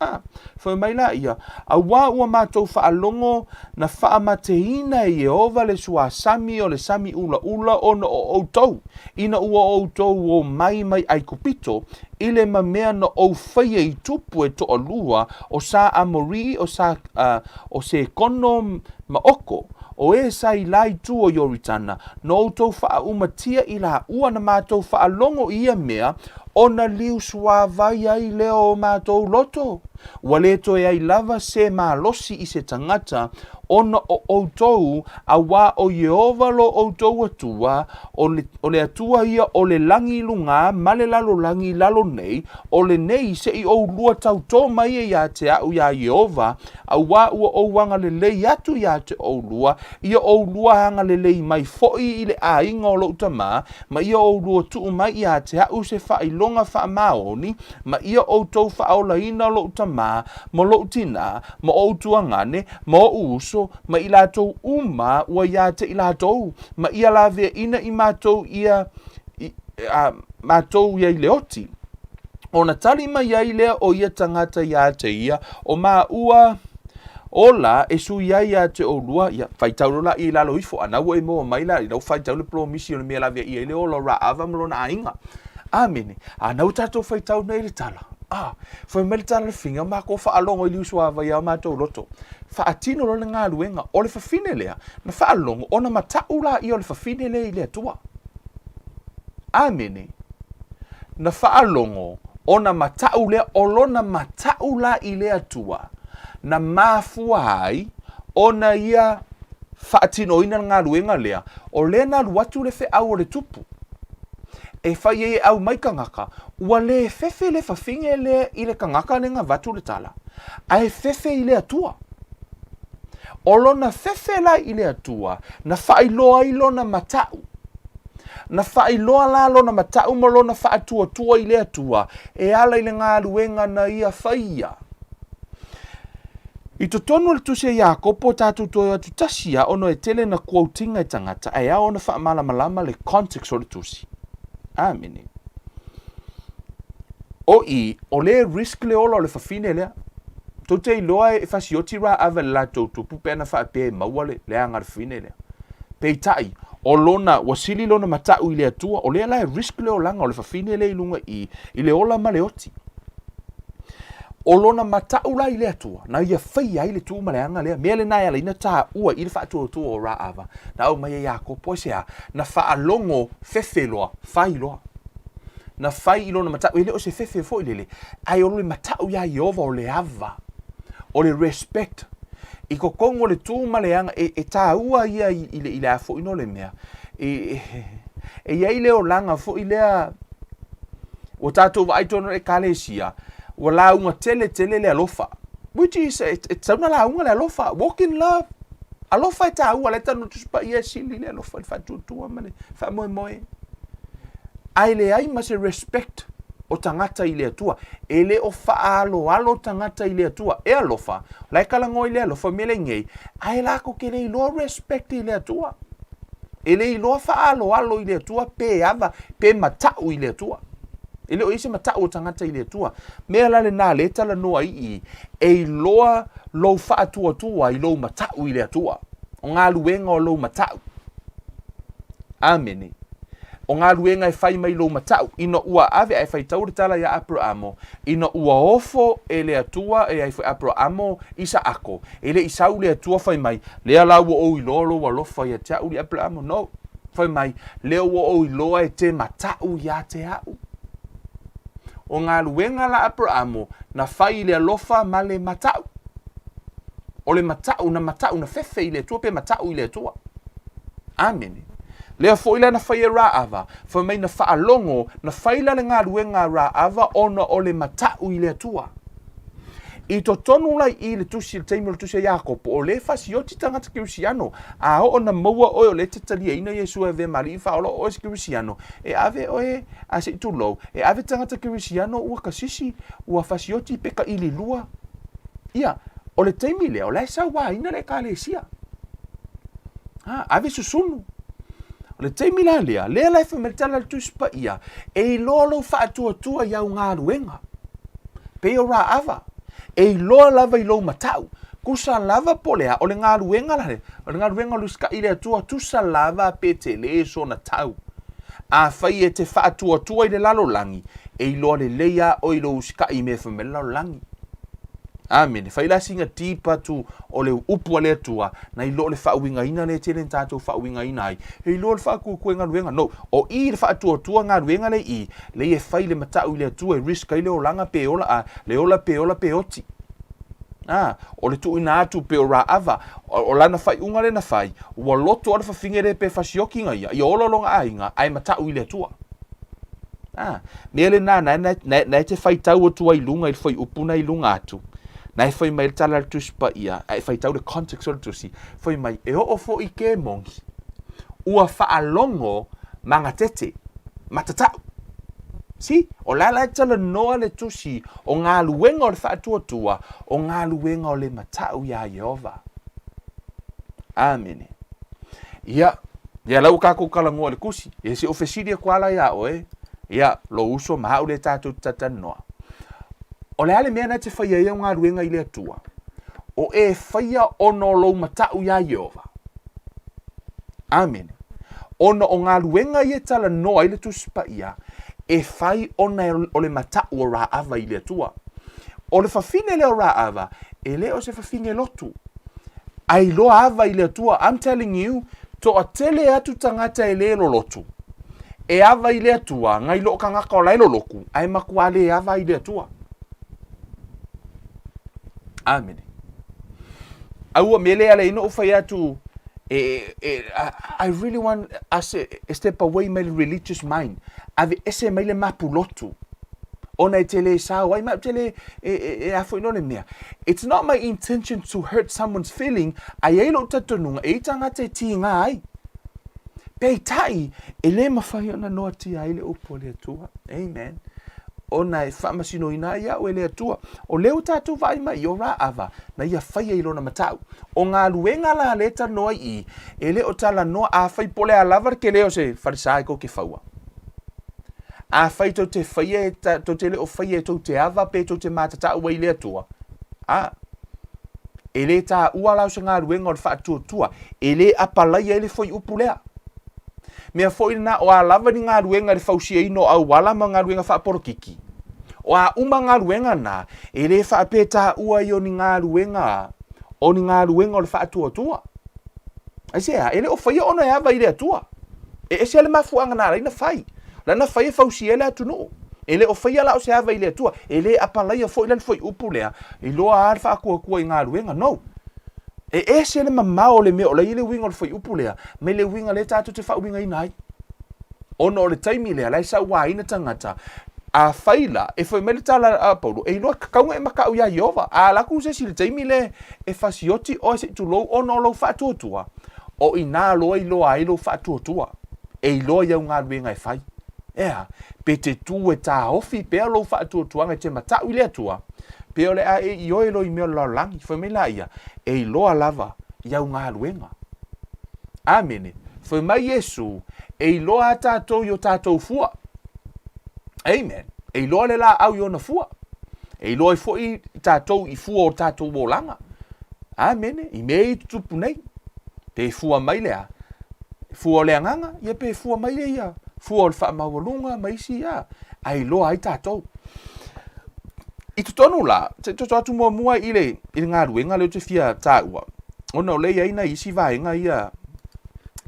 Ah, fai mai la ia, auā ua matou faalogo na faamateina e Ieova le suasami o le sami ulaula ona o outou, ina ua outou o mai mai Aikupito, i le ma mea na ou faia i tupu e toalua o sa Amori o sa uh, o Sekono ma Oko, o e sa i la itu o Ioritana, na outou faaumatia i laua na matou faalogo i ia mea, ona liu suavai ai lea o matou loto. Ua le toe ai lava se malosi i se tagata, ona o outou, auā o Ieova lo outou Atua, o le, o le Atua ia o le lagi i lugā ma le lalolagi i lalo nei, o lenei se i oulua tautō mai e iā te aʻu iā Ieova, auā ua ou agalelei atu iā te oulua, ia oulua agalelei mai foʻi i le ʻāiga o loʻu tamā, ma ia oulua tuu mai iā te aʻu se faailoga faamaoni, ma ia outou faaolaina loʻu tamā, ma loʻu tinā, ma oʻu tuagane, ma oʻu uso, ma i latou uma ua iā te i latou, ma ia laveaina i matou ia, i, a, matou ia i le oti. Ona tali mai ai lea o ia tagata iā te ia, o māua ola e sui ai iā te oulua, ia, faitau loa laia i lalo ifo, a nau e maua mai la, i lau faitau le polomisi o le mea lavea ia i le ola o Raava ma lona aiga. Amene. A nau tatou faitau nei le tala. Ah, fai mai le tala le figa, makou faalogo i liusuavai ia o matou loto. Faatino loa le galuega o le fafine lea, na faalogo ona mataʻu laia o le fafine lea i le Atua. Amene. Na faalogo ona mataʻu lea, o lona mataʻu la i le Atua, na mafua ai ona ia faatinoina le galuega lea, o lea na alu atu le feau o le tupu. E fai ai e aumai tagata, ua le fefe le fafine lea i le tagata lea na avatu le tala, ae fefe i le Atua. O lona fefe la i le Atua, na faailoa ai lona mataʻu. Na faailoa la lona mataʻu ma lona faatuatua i le Atua e ala i le galuega na ia faia. I totonu o le tusi a Iakopo tatou toe o atu tasi lava ona e tele na quote-ina e tagata ae ao ona faamalamalama le context o le tusi. Amene. O i, o le risk le ola o le fafine lea. Tou te iloa e fasioti Raava i le latou tupu pe ana faapea e maua le leaga a le fafine lea. Peitai, o lona, ua sili lona mataʻu i le Atua, o lea la e risk le olaga o le fafine lea i luga i, i le ola ma le oti. O lona mataʻu la i le Atua, na ia faia ai le tu ma le aga lea, mea lena e ala ai na taua i le faatuatua o Raava, na aumai e Iakopo, aisea? Na faalogo fefe loa, fai loa. Na fai i lona mataʻu, e le o se fefe foi lele, ae o le mataʻu iā Ieova o le ava, o le respect. I totonu o le tu ma le aga, e, e taua ia i, i le, i le a foi no le mea, e, e i ai le olaga foi lea, Ua tatou vaai tonu i le Ekalesia, ua lauga tele tele le alofa. Which is, e, e tatau ona lauga le alofa. Walk in love. Alofa e taua, le tanu Tusi Paia e sili le alofa i le faatuatua ma le faamoemoe. Ae leai ma se respect o tagata i le Atua. E le o faaaloalo tagata i le Atua. E alofa, la e talanoa i le alofa mea lenei, ae latou te le iloa respect i le Atua. E le iloa faaaloalo i le Atua pe ava, pe mataʻu i le Atua. E le o i ai se mataʻu o tagata i le Atua. Mea la lena lea e talanoa ai i i, e iloa lou faatuatua i lou mataʻu i le Atua. O galuega o lou mataʻu. Amene. O galuega e fai mai lou mataʻu, ina ua ave ae faitau le tala iā Aperamo, ina ua ofo e le Atua e ai foi Aperamo Isaako, E le i sau le Atua fai mai, Lea la ua ou iloa lou alofa ia te a'u, li Aperahama. No. Fai mai, Lea ua ou iloa e te mataʻu iā te a'u. O galuega la Aperahamo na fai i le alofa ma le mataʻu. O le mataʻu, na mataʻu, na fefe i le Atua pe mataʻu i le Atua. Amene. Lea foi la na fai e Raava, fai mai na faalogo, na fai la le galuega a Raava ona o le mataʻu i le Atua. I totonu la i le tusi, le taimi o le tusi a Iakopo, o lea e fasioti tagata kerisiano, a oo na maua oe o lea e te taliaina Iesu e avea ma alii faaola o oe se kerisiano, e ave oe a se i tulou, e ave tagata kerisiano ua kasisi, ua fasioti pe kaʻililua. Ia, o le taimi lea, o la e sauaina le Ekalesia. Ha, ave susunu. O le taimi la lea, lea la e fai mai le tala a le Tusi Paia, e iloa lou faatuatua i au galuega. Pei o Raava, e iloa lava i lou mataʻu, tusa lava po o le a, o le galuega la lea, o le galuega o le usitaʻi i le Atua, tusa lava pe tele sona tau. Afai e te faatuatua i le lalolagi, e iloa lelei lava oe i lou usitaʻi i mea e fai mai le lalolagi. Amene. Fai la sina deep atu o le upu a le Atua, nai lo le faauigaina lea e tele na tatou faauigaina ai, e iloa le faatuatua i galuega. No, o i le faatuatua galuega lea i i, lea e fai le mataʻu i le Atua e risk ai le olaga pe ola, a, le ola pe ola pe oti. A, o le tuuina atu pe o Raava, o, o lana faaiuga lea na fai, ua loto a le fafine lea pe fasiokiga ia, ia ola lona aiga, ae mataʻu i le Atua. A, mea lena, na, na, na, na e te faitau atu ai i luga i le fuaiupu na i luga atu, na e fai mai le tala a le Tusi Paia, a e faitau le context o le Tusi, fai mai, e oo foi ke moni, ua faalogo magatete, matatau. See? O la la e talanoa le Tusi o galuega o le faatuatua, o galuega o le mataʻu iā Ieova. Amene. Ia, ia la ua kākou talanoa i le Tusi. Ia se i ou fesili atu lava la iā oe, ia, lou uso ma a'u lea tatou te talatalanoa. O le a le mea na e te faia ai au galuega i le Atua? O e faia ona o lou mataʻu iā Ieova. Amene. Ona o galuega ia e talanoa ai le Tusi Paia, E fai ona o le mataʻu o Raava i le Atua. O le fafine lea o Raava, e le o se fafine lotu. Ae iloa ava i le Atua. I'm telling you, toatele atu tagata e le lolotu. E ava i le Atua, nai loo tagata o la e lolotu, ae matua le ava i le Atua. Amene. Aua me le ala ina ou fai atu, e, e, I really want us e step away mai le religious mind. Ave ese mai le mapu lotu. Ona e te le sao ai, ma te le, e, e, e a foi no le mea. It's not my intention to hurt someone's feeling, ai ai lou talitonuga, e i tagata e tiga ai. Peitai, e le mafai ona noatia ai le upu a le Atua. Amen. Ona e faamasinoina ai au e le Atua. O lea ua tatou vaai mai i o Raava, na ia faia i lona matau. O galuega la lea e talanoa ai i, e le o talanoa, afai po o le a lava le tele o se falesa e tou te faua. Afai tou te faia, tou te le o faia e tou te ava pe tou te matatau ai i le Atua, a, e le taua la o se galuega o le faatuatua, e le apalaia ai le fuaiupu lea. Mea foi lena, o a lava ni galuega i le fausiaina o auala ma galuega faapolokiki, o a uma galuega na, e le faapea taua ai o ni galuega, o ni galuega o le faatuatua. Aisea? E le o faia ona e ava i le Atua. E ese le mafuaaga na ala ai ona fai. Lana fai e fausia ai le atunuu. E le o faia la o se ava i le Atua. E le apalaia foi la le fuaiupu lea, iloa a le faatuatua i galuega. No. E ese le mamao o le mea o la e i ai le uiga o le fuaiupu lea, mai le uiga lea tatou te faauigaina ai. Ona o le taimi lea, la e sauaina tagata. Afai la, e fai mai le tala a Paulo, e iloa tatau ona e makaʻu iā Ieova. A alu atu se isi i le taimi lea e fasioti oe se i tulou ona o lou faatuatua, o i nā loa iloa ai lou faatuatua, e iloa i au galuega e fai. Ea, pe te tū e tāofi pea lou faatuatuaga e te mataʻu i le Atua, pe o le a e ioe loa i mea o le lalolagi, fai mai laia, e iloa lava i au galuega. Amene. Fai mai Iesū, e iloa a tātou i o tātou fua. Amen. E iloa le lāʻau i ona fua. E iloa ai foi tātou i fua o tātou olaga. Amene. I mea i tutupu nei. Pe fua mai le a? Fua o le agaga, ia pe fua mai le ia. Fua o le faamaualuga ma isi ia. A iloa ai tātou. I totonu la, se i toto atu muamua i le, i le galuega lea ou te fia tāua. Ona o lea i ai nai isi vaega ia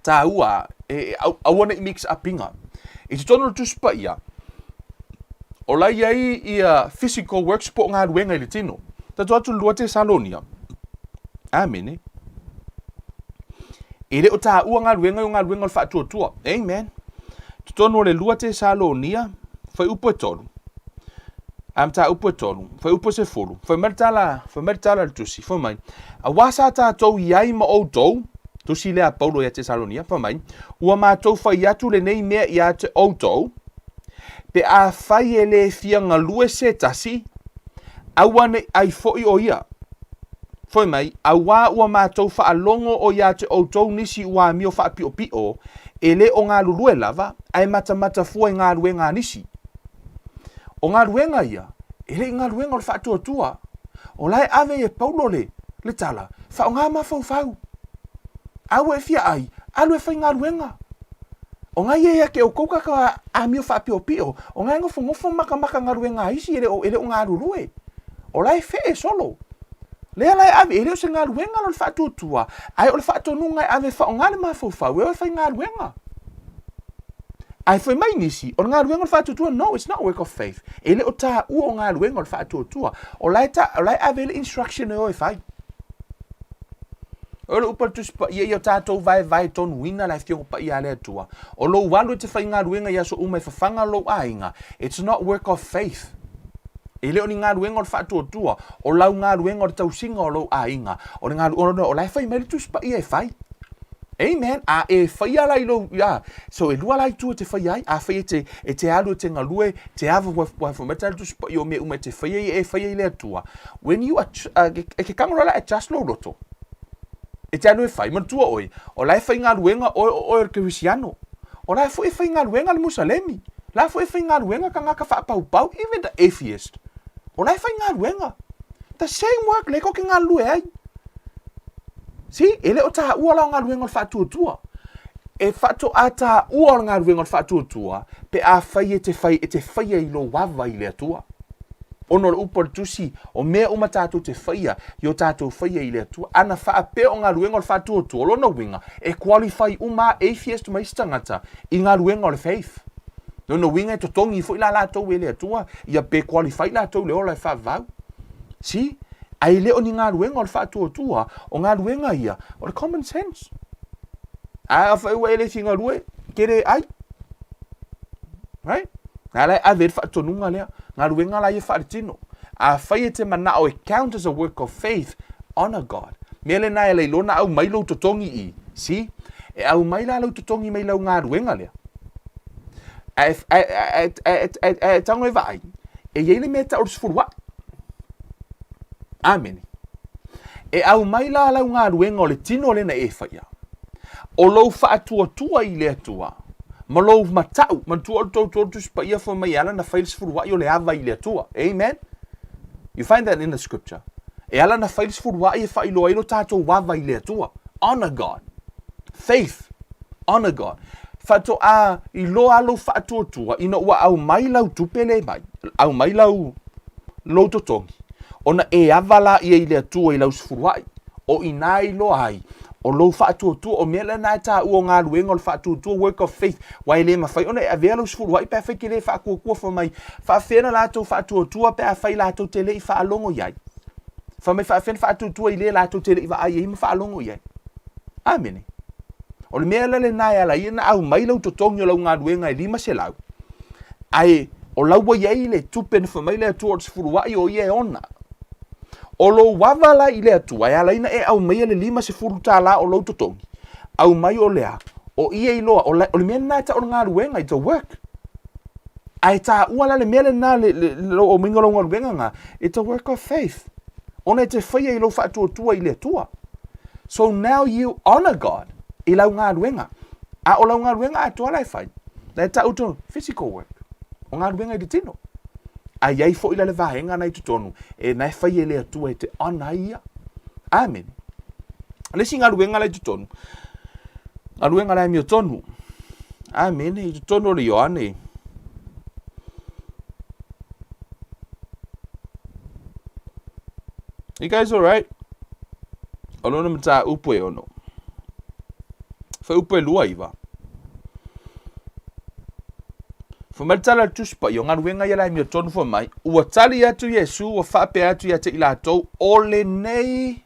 tāua e, e aua ne i mix up inga. I totonu o le Tusi Paia, o la i ai ia physical works po o galuega i le tino. Tatou atu le 2 Tesalonia. Amene. E le o tāua galuega i o galuega o le faatuatua. Amen. Totonu o le 2 Tesalonia, fuaiupu e 3. A mataupu e 3, fuaiupu e 10, fai mai le tala, fai mai le tala a le tusi, fai mai, Auā sa tātou i ai ma outou, tusi lea a Paulo ia Tesalonia, fai mai, ua matou fai atu lenei mea ia te outou, pe afai e le fia galue se tasi, aua ne i ai foi o ia. Fai mai, auā ua matou faalogo o ia te outou nisi ua amio faapiopio, e le o galulue lava, ae matamata fua i galuega a nisi. O galuega ia, e le i galuega o le faatuatua. O la e ave ai e Paulo le, le tala, Faaaoga mafaufau. A ua e fia ai, alu e faigaluega. O nga ia ia te outou kaka amio faapiopio, o nga e nofonofo makamaka galuega a isi e le o, e le o galulue. O la e fee solo. Lea la e ave, e le o se galuega la o le faatuatua, ae o le faatonuga e ave e faaaoga le mafaufau e o e faigaluega. Ae fai mai nisi, o le galuega o le faatuatua, no, it's not work of faith. E le o taua o galuega o le faatuatua. O la e, ta, o la e ave le instruction e o e fai. O le upu a le Tusi Paia, ia o tatou vaevae tonuina le Afioga Paia a le Atua. O lou alu e te faigaluega i aso uma e fafaga lou aiga, it's not work of faith. E le o ni galuega o le faatuatua, o lau galuega o le tausiga o lou aiga. O le galuega, o la e fai mai le Tusi Paia e fai. Amen. A e faia la i lou, ia, so e lua la itu e te faia ai, a fai e te, e te alu e te galue, te ava ua, ua fai mai tala Tusi Paia o mea uma e te faia i e faia i le Atua. When you are, e ke kanga loa la adjust lou loto. E te alu e fai, manatua oe, o la e faigaluega oe o oe o le Kerisiano. O la e foi e faigaluega le Musalemi. La foi e faigaluega tagata faapaupau, even the atheist. O la e faigaluega. The same work lea kou te galulue ai. See, e le o taua la o galuega o le faatuatua. E faatoa taua o le galuega o le faatuatua pe afai e te fai e te faia i lou ava i le Atua. Ona o le upu a le Tusi, o mea uma tatou te faia, i o tatou faia i le Atua. Ana faapea o galuega o le faatuatua, o lona uiga, e qualify uma lava atheist ma isi tagata i galuega o le faith. Lona uiga e totogi foi la latou e le Atua, ia pe qualify latou i le ola e faavavau. See? Ae le o ni galuega o le faatuatua, o galuega ia o le common sense. A afai ua e le fia galue, ke le ai. Right? Na la e ave le faatonuga lea, galuega la ia faaletino. Afai e te manao e count as a work of faith, honor God. Mea lena e ala i lona aumai lou totogi i, see? E aumai la lou totogi mai lau galuega lea. Ae, ae, ae, ae, ae, ae tago e vaai, e i ai le mea e tau o le sefulu aʻe. Amene. E aumai la lau galuega o le tino lea na e faia, o lou faatuatua i le Atua, ma lou matau, manatua o le tou tolu Tusi Paia fai mai e ala na fai le sefuluai o le ava i le Atua. Amen. You find that in the scripture. E ala na fai le sefuluai e faailoa ai lo tatou ava i le Atua. Honor God. Faith. Honor God. Faatoa iloa lou faatuatua ina ua aumai lau tupe le mai, aumai lau lou totogi, ona e ava laia i le Atua i lau sefuluai, o i ina e iloa ai o lou faatuatua, o mea lena e taua o galuega o le faatuatua, work of faith, aua e le mafai ona e avea lau sefuluai pe afai e te le faatuatua fai mai, faafefea ona latou faatuatua pe afai latou te le i faalogo i ai? Fai mai faafefea ona faatuatua i le latou te le i vaai ai ma faalogo i ai? Amene. O le mea la lena e ala ai ona aumai lau totogi o lau galuega e 500, ae o lau ua i ai le tupe na fai mai le Atua o le sefuluai o ia e ona. O lou ava la i le Atua e ala ai ona e aumaia le $50 o lou totogi, aumai o le a? O ia iloa, o le mea lena e tau o le galuega, it's a work. Ae taua la le mea lena le, le, lou aumaiga o lau galuega na, it's a work of faith. Ona e te faia i lou faatuatua i le Atua. So now you honor God i lau galuega. A o lau galuega atoa la e fai, la e tau tonu, physical work, o galuega i le tino. A i ai foi la le vaega na i totonu, e na e fai e le Atua e te honor ai ia. Amen. Le isi galuega la i totonu, galuega la e amiotonu. Amen. I totonu o le Ioane. You guys alright? O lona mataupu e ono. Fuaiupu e 29. Fai mai le tala a le Tusi Paia, o galuega ia la e amiotonu fai mai, ua tali atu Iesu ua faapea atu ia te i latou, o lenei,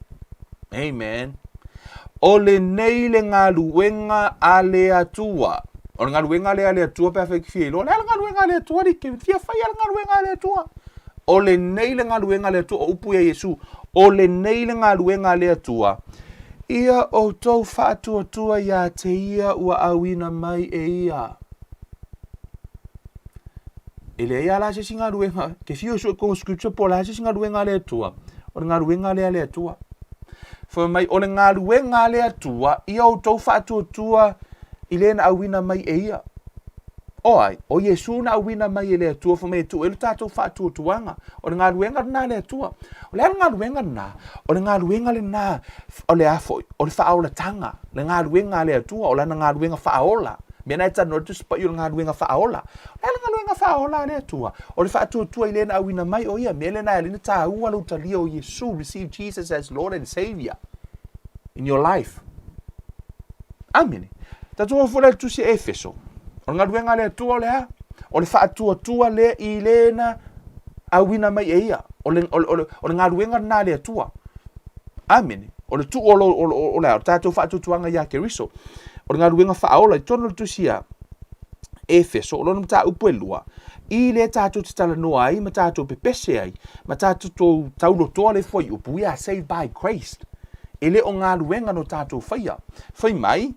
amen, o lenei le galuega a le Atua. O le galuega lea a le Atua pe afai e te fia iloa, o le a le galuega a le Atua, alii, ke fia fai a le galuega a le Atua. O lenei le galuega a le Atua, o upu ia Iesu, o lenei le galuega a le Atua, ia outou faatuatua ia te ia ua auina mai e ia. E leai lava la se isi galuega, ke fiu e sue totonu o scripture po o le a se isi galuega a le Atua, o le galuega lea a le Atua. Fai mai, o le galuega a le Atua, ia outou faatuatua i le na auina mai e ia. O ai? O Iesu na auina mai e le Atua fai mai e tuu ai lo tatou faatuatuaga. O le galuega lena a le Atua. O le a le galuega lena? O le galuega lena o le a foi? O le faaolataga, le galuega a le Atua, o lana galuega faaola. Mea na e talanoa le Tusi Paia o le galuega faaola. O le a le galuega faaola a le Atua? O le faatuatua i le na auina mai o ia. Mea lena e ala ai ona taua lou talia o Iesu, receive Jesus as Lord and Saviour in your life. Amene. Tatou oo foi la i le tusi a Efeso. O le galuega a le Atua o le a? O le faatuatua lea i le na auina mai e ia. O le, o le, o le, o le galuega lena a le Atua. Amene. O le tuu o, lo, o, o, o, le, o tatou faatuatuaga iā Keriso. O le galuega faaola i totonu o le tusi a Efeso, o lona mataupu e lua, i lea tatou te talanoa ai ma tatou pepese ai, ma tatou taulotoa le fuaiupu, we are saved by grace. E le o galuega no tatou faia. Fai mai,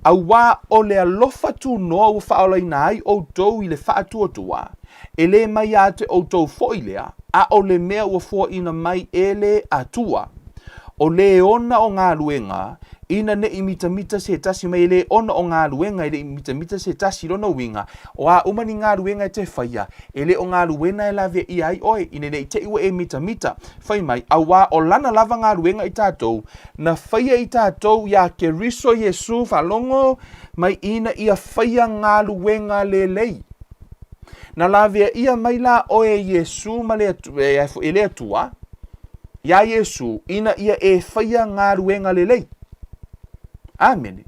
Auā o le alofa tunoa ua faaolaina ai outou i le faatuatua, e le mai ia te outou foi lea, a o le mea ua foaina mai e le Atua. O le ona o galuega, Ina ne i mitamita se tasi mai e le ona o galuega e le i mitamita se tasi lona uiga, o a uma ni galuega e te faia, e le o galuena e laveaia ai oe, ina ne i te i ua e mitamita. Fai mai, auā o lana lava galuega i tatou, na faia i tatou iā Keriso Iesu, faalogo mai ina ia faia galuega lelei. Na laveaia mai la oe e Iesu ma le, e le Atua, iā Iesu, ina ia e faia galuega lelei. Amene.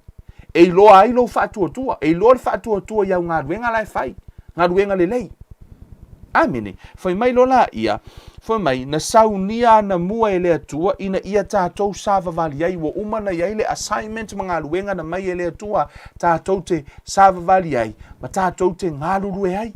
E iloa ai lou faatuatua, e iloa le faatuatua i au galuega la e fai, galuega lelei. Amene. Fai mai loa laia, fai mai, na saunia anamua e le Atua ina ia tatou savavali ai, ua uma ona i ai le assignment ma galuega na mai e le Atua tatou te savavali ai ma tatou te galulue ai.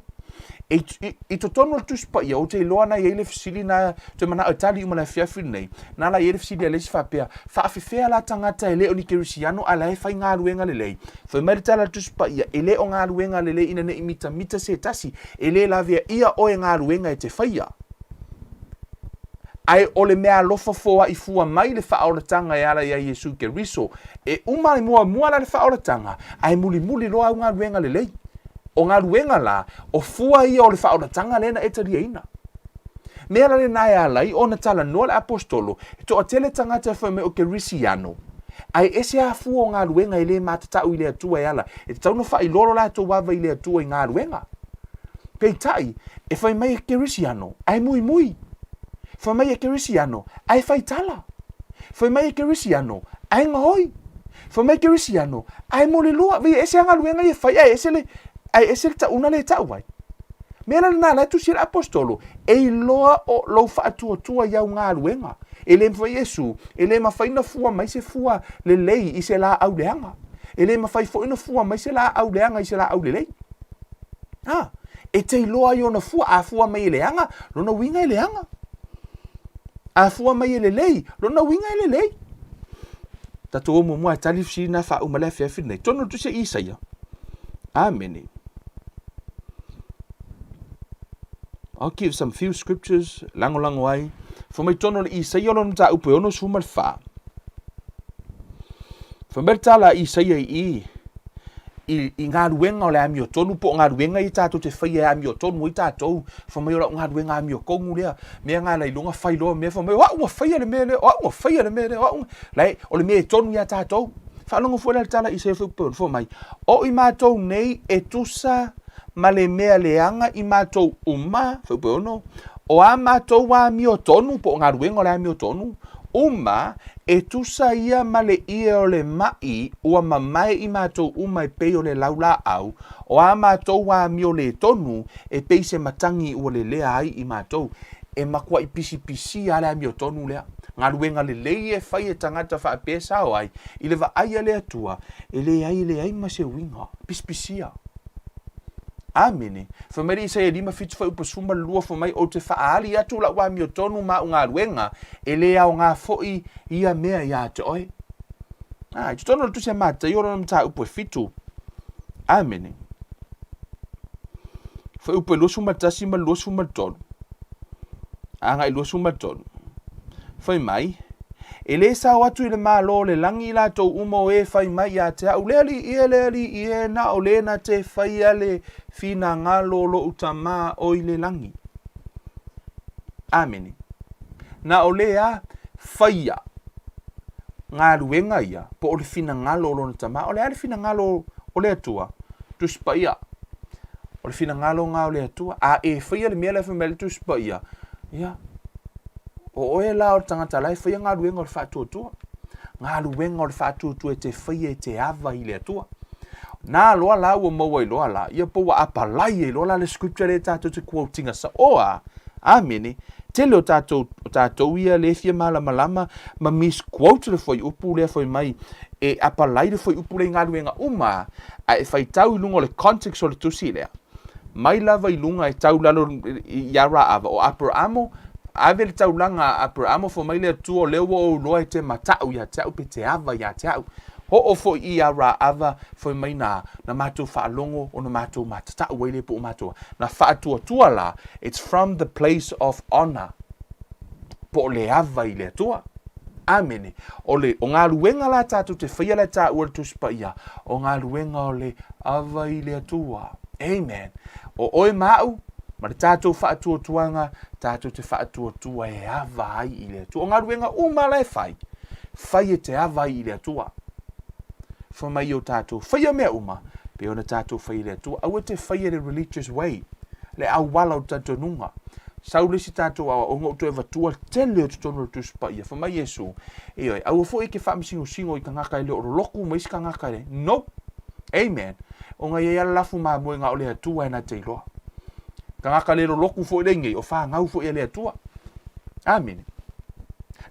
E, i, i totonu o le Tusi Paia, ou te iloa na i ai le fesili na toe manao e tali uma le afiafi lenei, na la i ai le fesili a le isi faapea, faafefea la tagata e le o ni kerisiano a la e fai galuega lelei? Fai mai le tala a le Tusi Paia, e le o galuega lelei ina ne i mitamita se tasi, e le laveaia oe galuega e te faia. Ae o le meaalofa foai fua mai le faaolataga e ala iā Iesu Keriso. E uma ai muamua la le faaolataga, ae mulimuli loa au galuega lelei. O galuega la, o fua ia o le faaolataga lea na e taliaina. Mea la lena e ala ai ona talanoa le Aposetolo, e toatele tagata e fai mai o Kerisiano, ae ese a fua o galuega e le matatau i le Atua e ala, e tatau ona faailoa lo latou ava i le Atua i galuega. Peitai, e fai mai e Kerisiano, ae muimui. Fai mai e Kerisiano, ae fai tala. Fai mai e Kerisiano, ae gaoi. Fai mai e Kerisiano, ae molilua. Vei e ese a galuega ia e fai, ae ese le, ae ese le tauna lea e tau ai. Mea la lena la e tusi ai le Aposetolo, e iloa o lou faatuatua i au galuega. E le mafai Iesu, e le mafai ona fua mai se fua lelei i se laau leaga. E le mafai foi ona fua mai se laau leaga i se laau lelei. A, e te iloa ai ona fua, a fua mai e leaga, lona uiga e leaga. A fua mai e lelei, lona uiga e lelei. Tatou o muamua e tali fesili na faauma le afiafi lenei. Tonu le tusi a Isaia. Amene. I'll give some few scriptures, lagolago ai. Fai mai tonu le Isaia o lona mataupu e 64. Fai mai le tala a Isaia i i, i, i galuega o le amiotonu po o galuega ia tatou te faia e amiotonu ai tatou. Fai mai o lau galuega amiotonu lea, mea na la i luga fai loa mea, fai mai o au ua faia le mea lea, o au ua faia le mea lea, o au, la e, o le mea e tonu iā tatou. Faalogo foi la le tala i Isaia fai mai, o i matou nei e tusa ma le mea leaga i matou uma, fuaiupu e ono, o a matou amiotonu, po o galuega o le amiotonu, uma, e tusa ia ma le ie o le maʻi ua mamae i matou uma e pei o le laulaau, o a matou amio le tonu e pei se matagi ua lelea ai i matou. E matuai pisipisia lava le amiotonu lea. Galuega lelei e fai e tagata faapea e sao ai, i le vaai a le Atua, e leai e leai ma se uiga. Pisipisia. Amene. Fai mai le Isaia 5 7 fuaiupu 12 fai mai, Ou te faaali atu lau amiotonu ma au galuega, e le aoga foi ia mea iā te oe. A, i totonu o le Tusi a Mataio lona mataupu e fitu. Amene. Fuaiupu e 21 ma le 23. Agai 23. Fai mai, E le sao atu i le Malo o le lagi i latou uma o e fai mai ia te au, Le Alii e, le Alii e, na o le na te faia le finagalo o lou Tama o i le lagi. Amene. Na o le a faia galuega ia po o le finagalo o lona Tama. O le a le finagalo o le Atua? Tusi Paia. O le finagalo na o le Atua. A e faia le mea lea fai mai le Tusi Paia, ia, o oe la o le tagata la e faia galuega o le faatuatua. Galuega o le faatuatua e te faia e te ava i le Atua. Nā loa la ua maua ai loa la, ia po ua apalai ai loa la le scripture lea tatou te quote-ina saoa. Amene. Tele o tatou, o tatou ia le fia malamalama ma misquote le fuaiupu lea fai mai e apalai le fuaiupu lea i galuega uma, a e faitau i luga o le context o le tusi lea, mai lava i luga e tau lalo ia Raava, o Aperaamo, ave le taulaga a Aperaamo, fai mai le Atua, o lea ua ou iloa e te matau ia te au pe te ava ia te au. Hoo foi i ia Raava, fai mai na, na matou faalogo ona matou matatau ai lea po o matou, na faatuatua la, it's from the place of honor, po o le ava i le Atua. Amene. O le, o galuega la tatou te faia la e taua le Tusi Paia, o galuega o le ava i le Atua. Amen. O oe ma au, ma le tatou faatuatuaga, tatou te faatuatua e ava ai i le Atua. O galuega uma la e fai, fai e te ava ai i le Atua. Fai mai o tatou faia mea uma, pei ona tatou faia i le Atua. Aua te faia le religious way, le auala o le talitonuga. Sau le isi tatou aoaoga ua toe avatua tele o totonu o le Tusi Paia. Fai mai Iesu, Ioe, aua foi e ke faamasingosing'o i tagata e le o loloku ma isi tagata e le. No! Amen. Ona e i ai lava le lafu mamoe na o le Atua e na te iloa. Tagata le loloku foi lenei, o fanau foi a le Atua. Amene.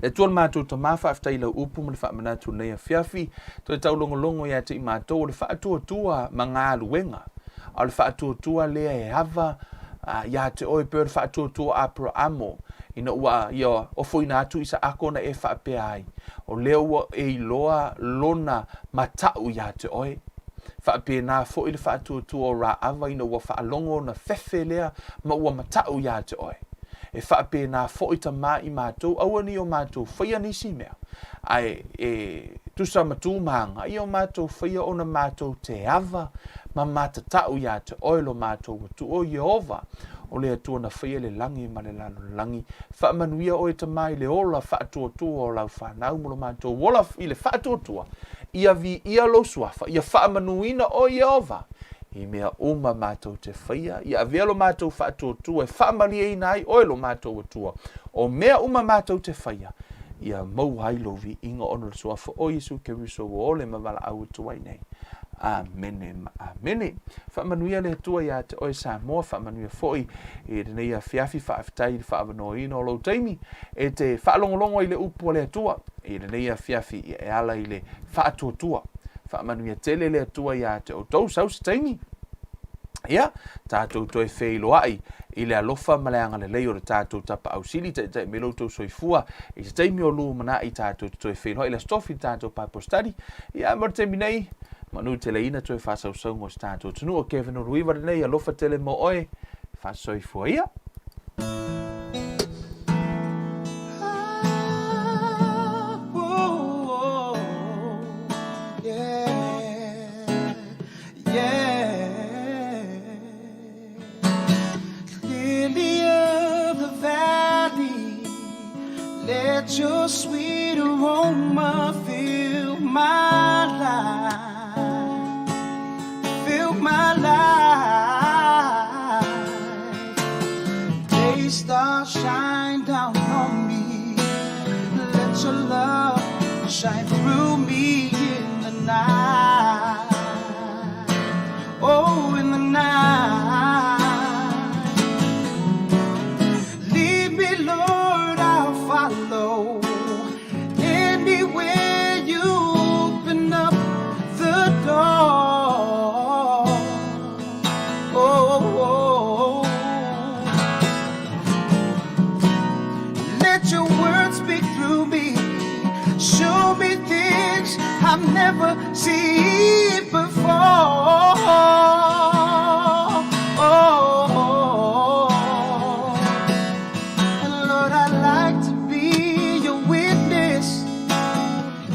Le Atua le matou Tama, faafetai i lau upu ma le faamanatu i lenei afiafi. Toe taulogologo ia te i matou o le faatuatua ma galuega. A o le faatuatua lea e ava ia te oe pei o le faatuatua o Aperamo ina ua ia ofoina atu Isaako ona e faapea ai, O lea ua e iloa lona mataʻu ia te oe. Faapena foi le faatuatua o Raava ina ua faalogo ona fefe lea ma ua mataʻu ia te oe. E faapena foi Tama i matou, aua ne i o matou faia nisi mea, ae e tusa ma tu ma aga ia o matou faia ona matou te ava ma matatau ia te oe lo matou Atua, o Ieova, o le Atua na faia le lagi ma le lalolagi. Faamanuia oe Tama i le ola faatuatua o lau fanau ma lo matou ola i le faatuatua, ia viia lou suafa, ia faamanuina oe Ieova i mea uma matou te faia, ia avea lo matou faatuatua e faamalieina ai oe lo matou Atua, o mea uma matou te faia, ia maua ai lou viiga ona o le suafa o Iesu Keriso ua ole ma valaau atu ai nei. Amene ma amene. Faamanuia le Atua ia te oe Samoa, faamanuia foi i lenei afiafi, faafetai i le faaavanoaina o lou taimi e te faalogologo ai i le upu a le Atua i lenei afiafi ia e ala i le faatuatua. Faamanuia tele le Atua ia te outou, sau se taimi, ia, tatou toe feiloai i le alofa ma le agalelei o le tatou Tapaau Sili, taitai mai lo outou soifua i se taimi o lumanai tatou te toe feiloai i le Aso Tofi i le tatou Bible Study. Ia, mo le taimi nei, manu teleina toe faasausauga o se tatou atunuu. O Kevin Uluiva lenei, alofa tele mo oe, faasoifua ia. Lily of the valley, let your sweet aroma fill my life, fill my life. Day star shine down on me, let your love shine through me in the night. Oh, in the night. Lead me, Lord, I'll follow. Anywhere you open up the door. Oh, oh, oh. Let your words speak through me. Show me things I've never seen before. Oh, and Lord, I'd like to be your witness.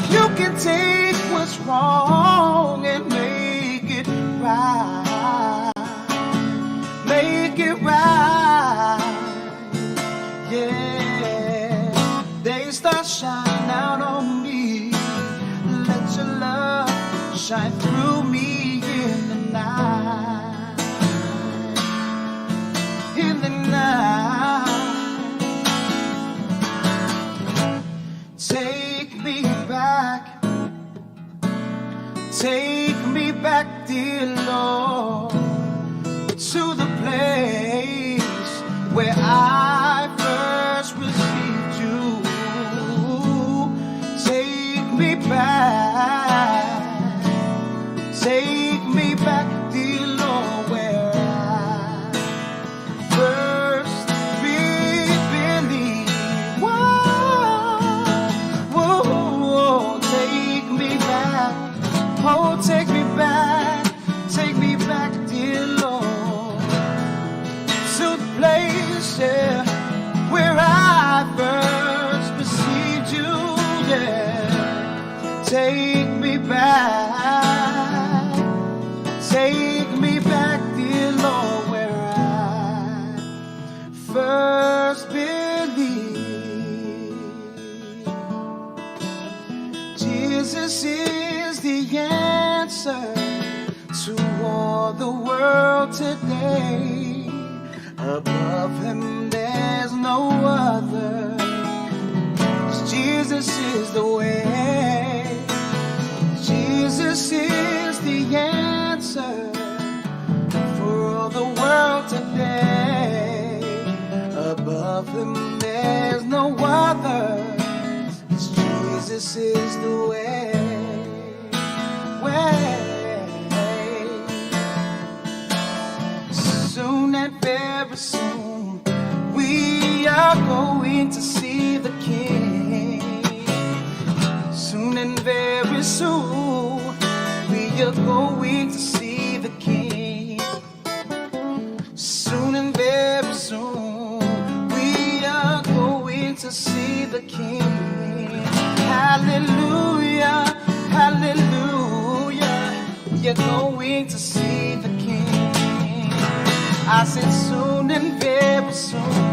You can take what's wrong and make it right. Make it right. Yeah. Day stars shine out on me. Let your love shine through me in the night. In the night. Take me back. Take me back, dear Lord, to the place where I first received you. Take me back. Take me back, dear Lord, where I first believed. Whoa, whoa, whoa, take me back. Oh, take me back, take me back, dear Lord. world today. Above him there's no other. 'Cause Jesus is the way. Jesus is the answer for all the world today. Above him there's no other. 'Cause Jesus is the way. Way. Soon and very soon, we are going to see the King. Soon and very soon, we are going to see the King. Soon and very soon, we are going to see the King. Hallelujah, hallelujah. We are going to see the King. I said soon and very soon.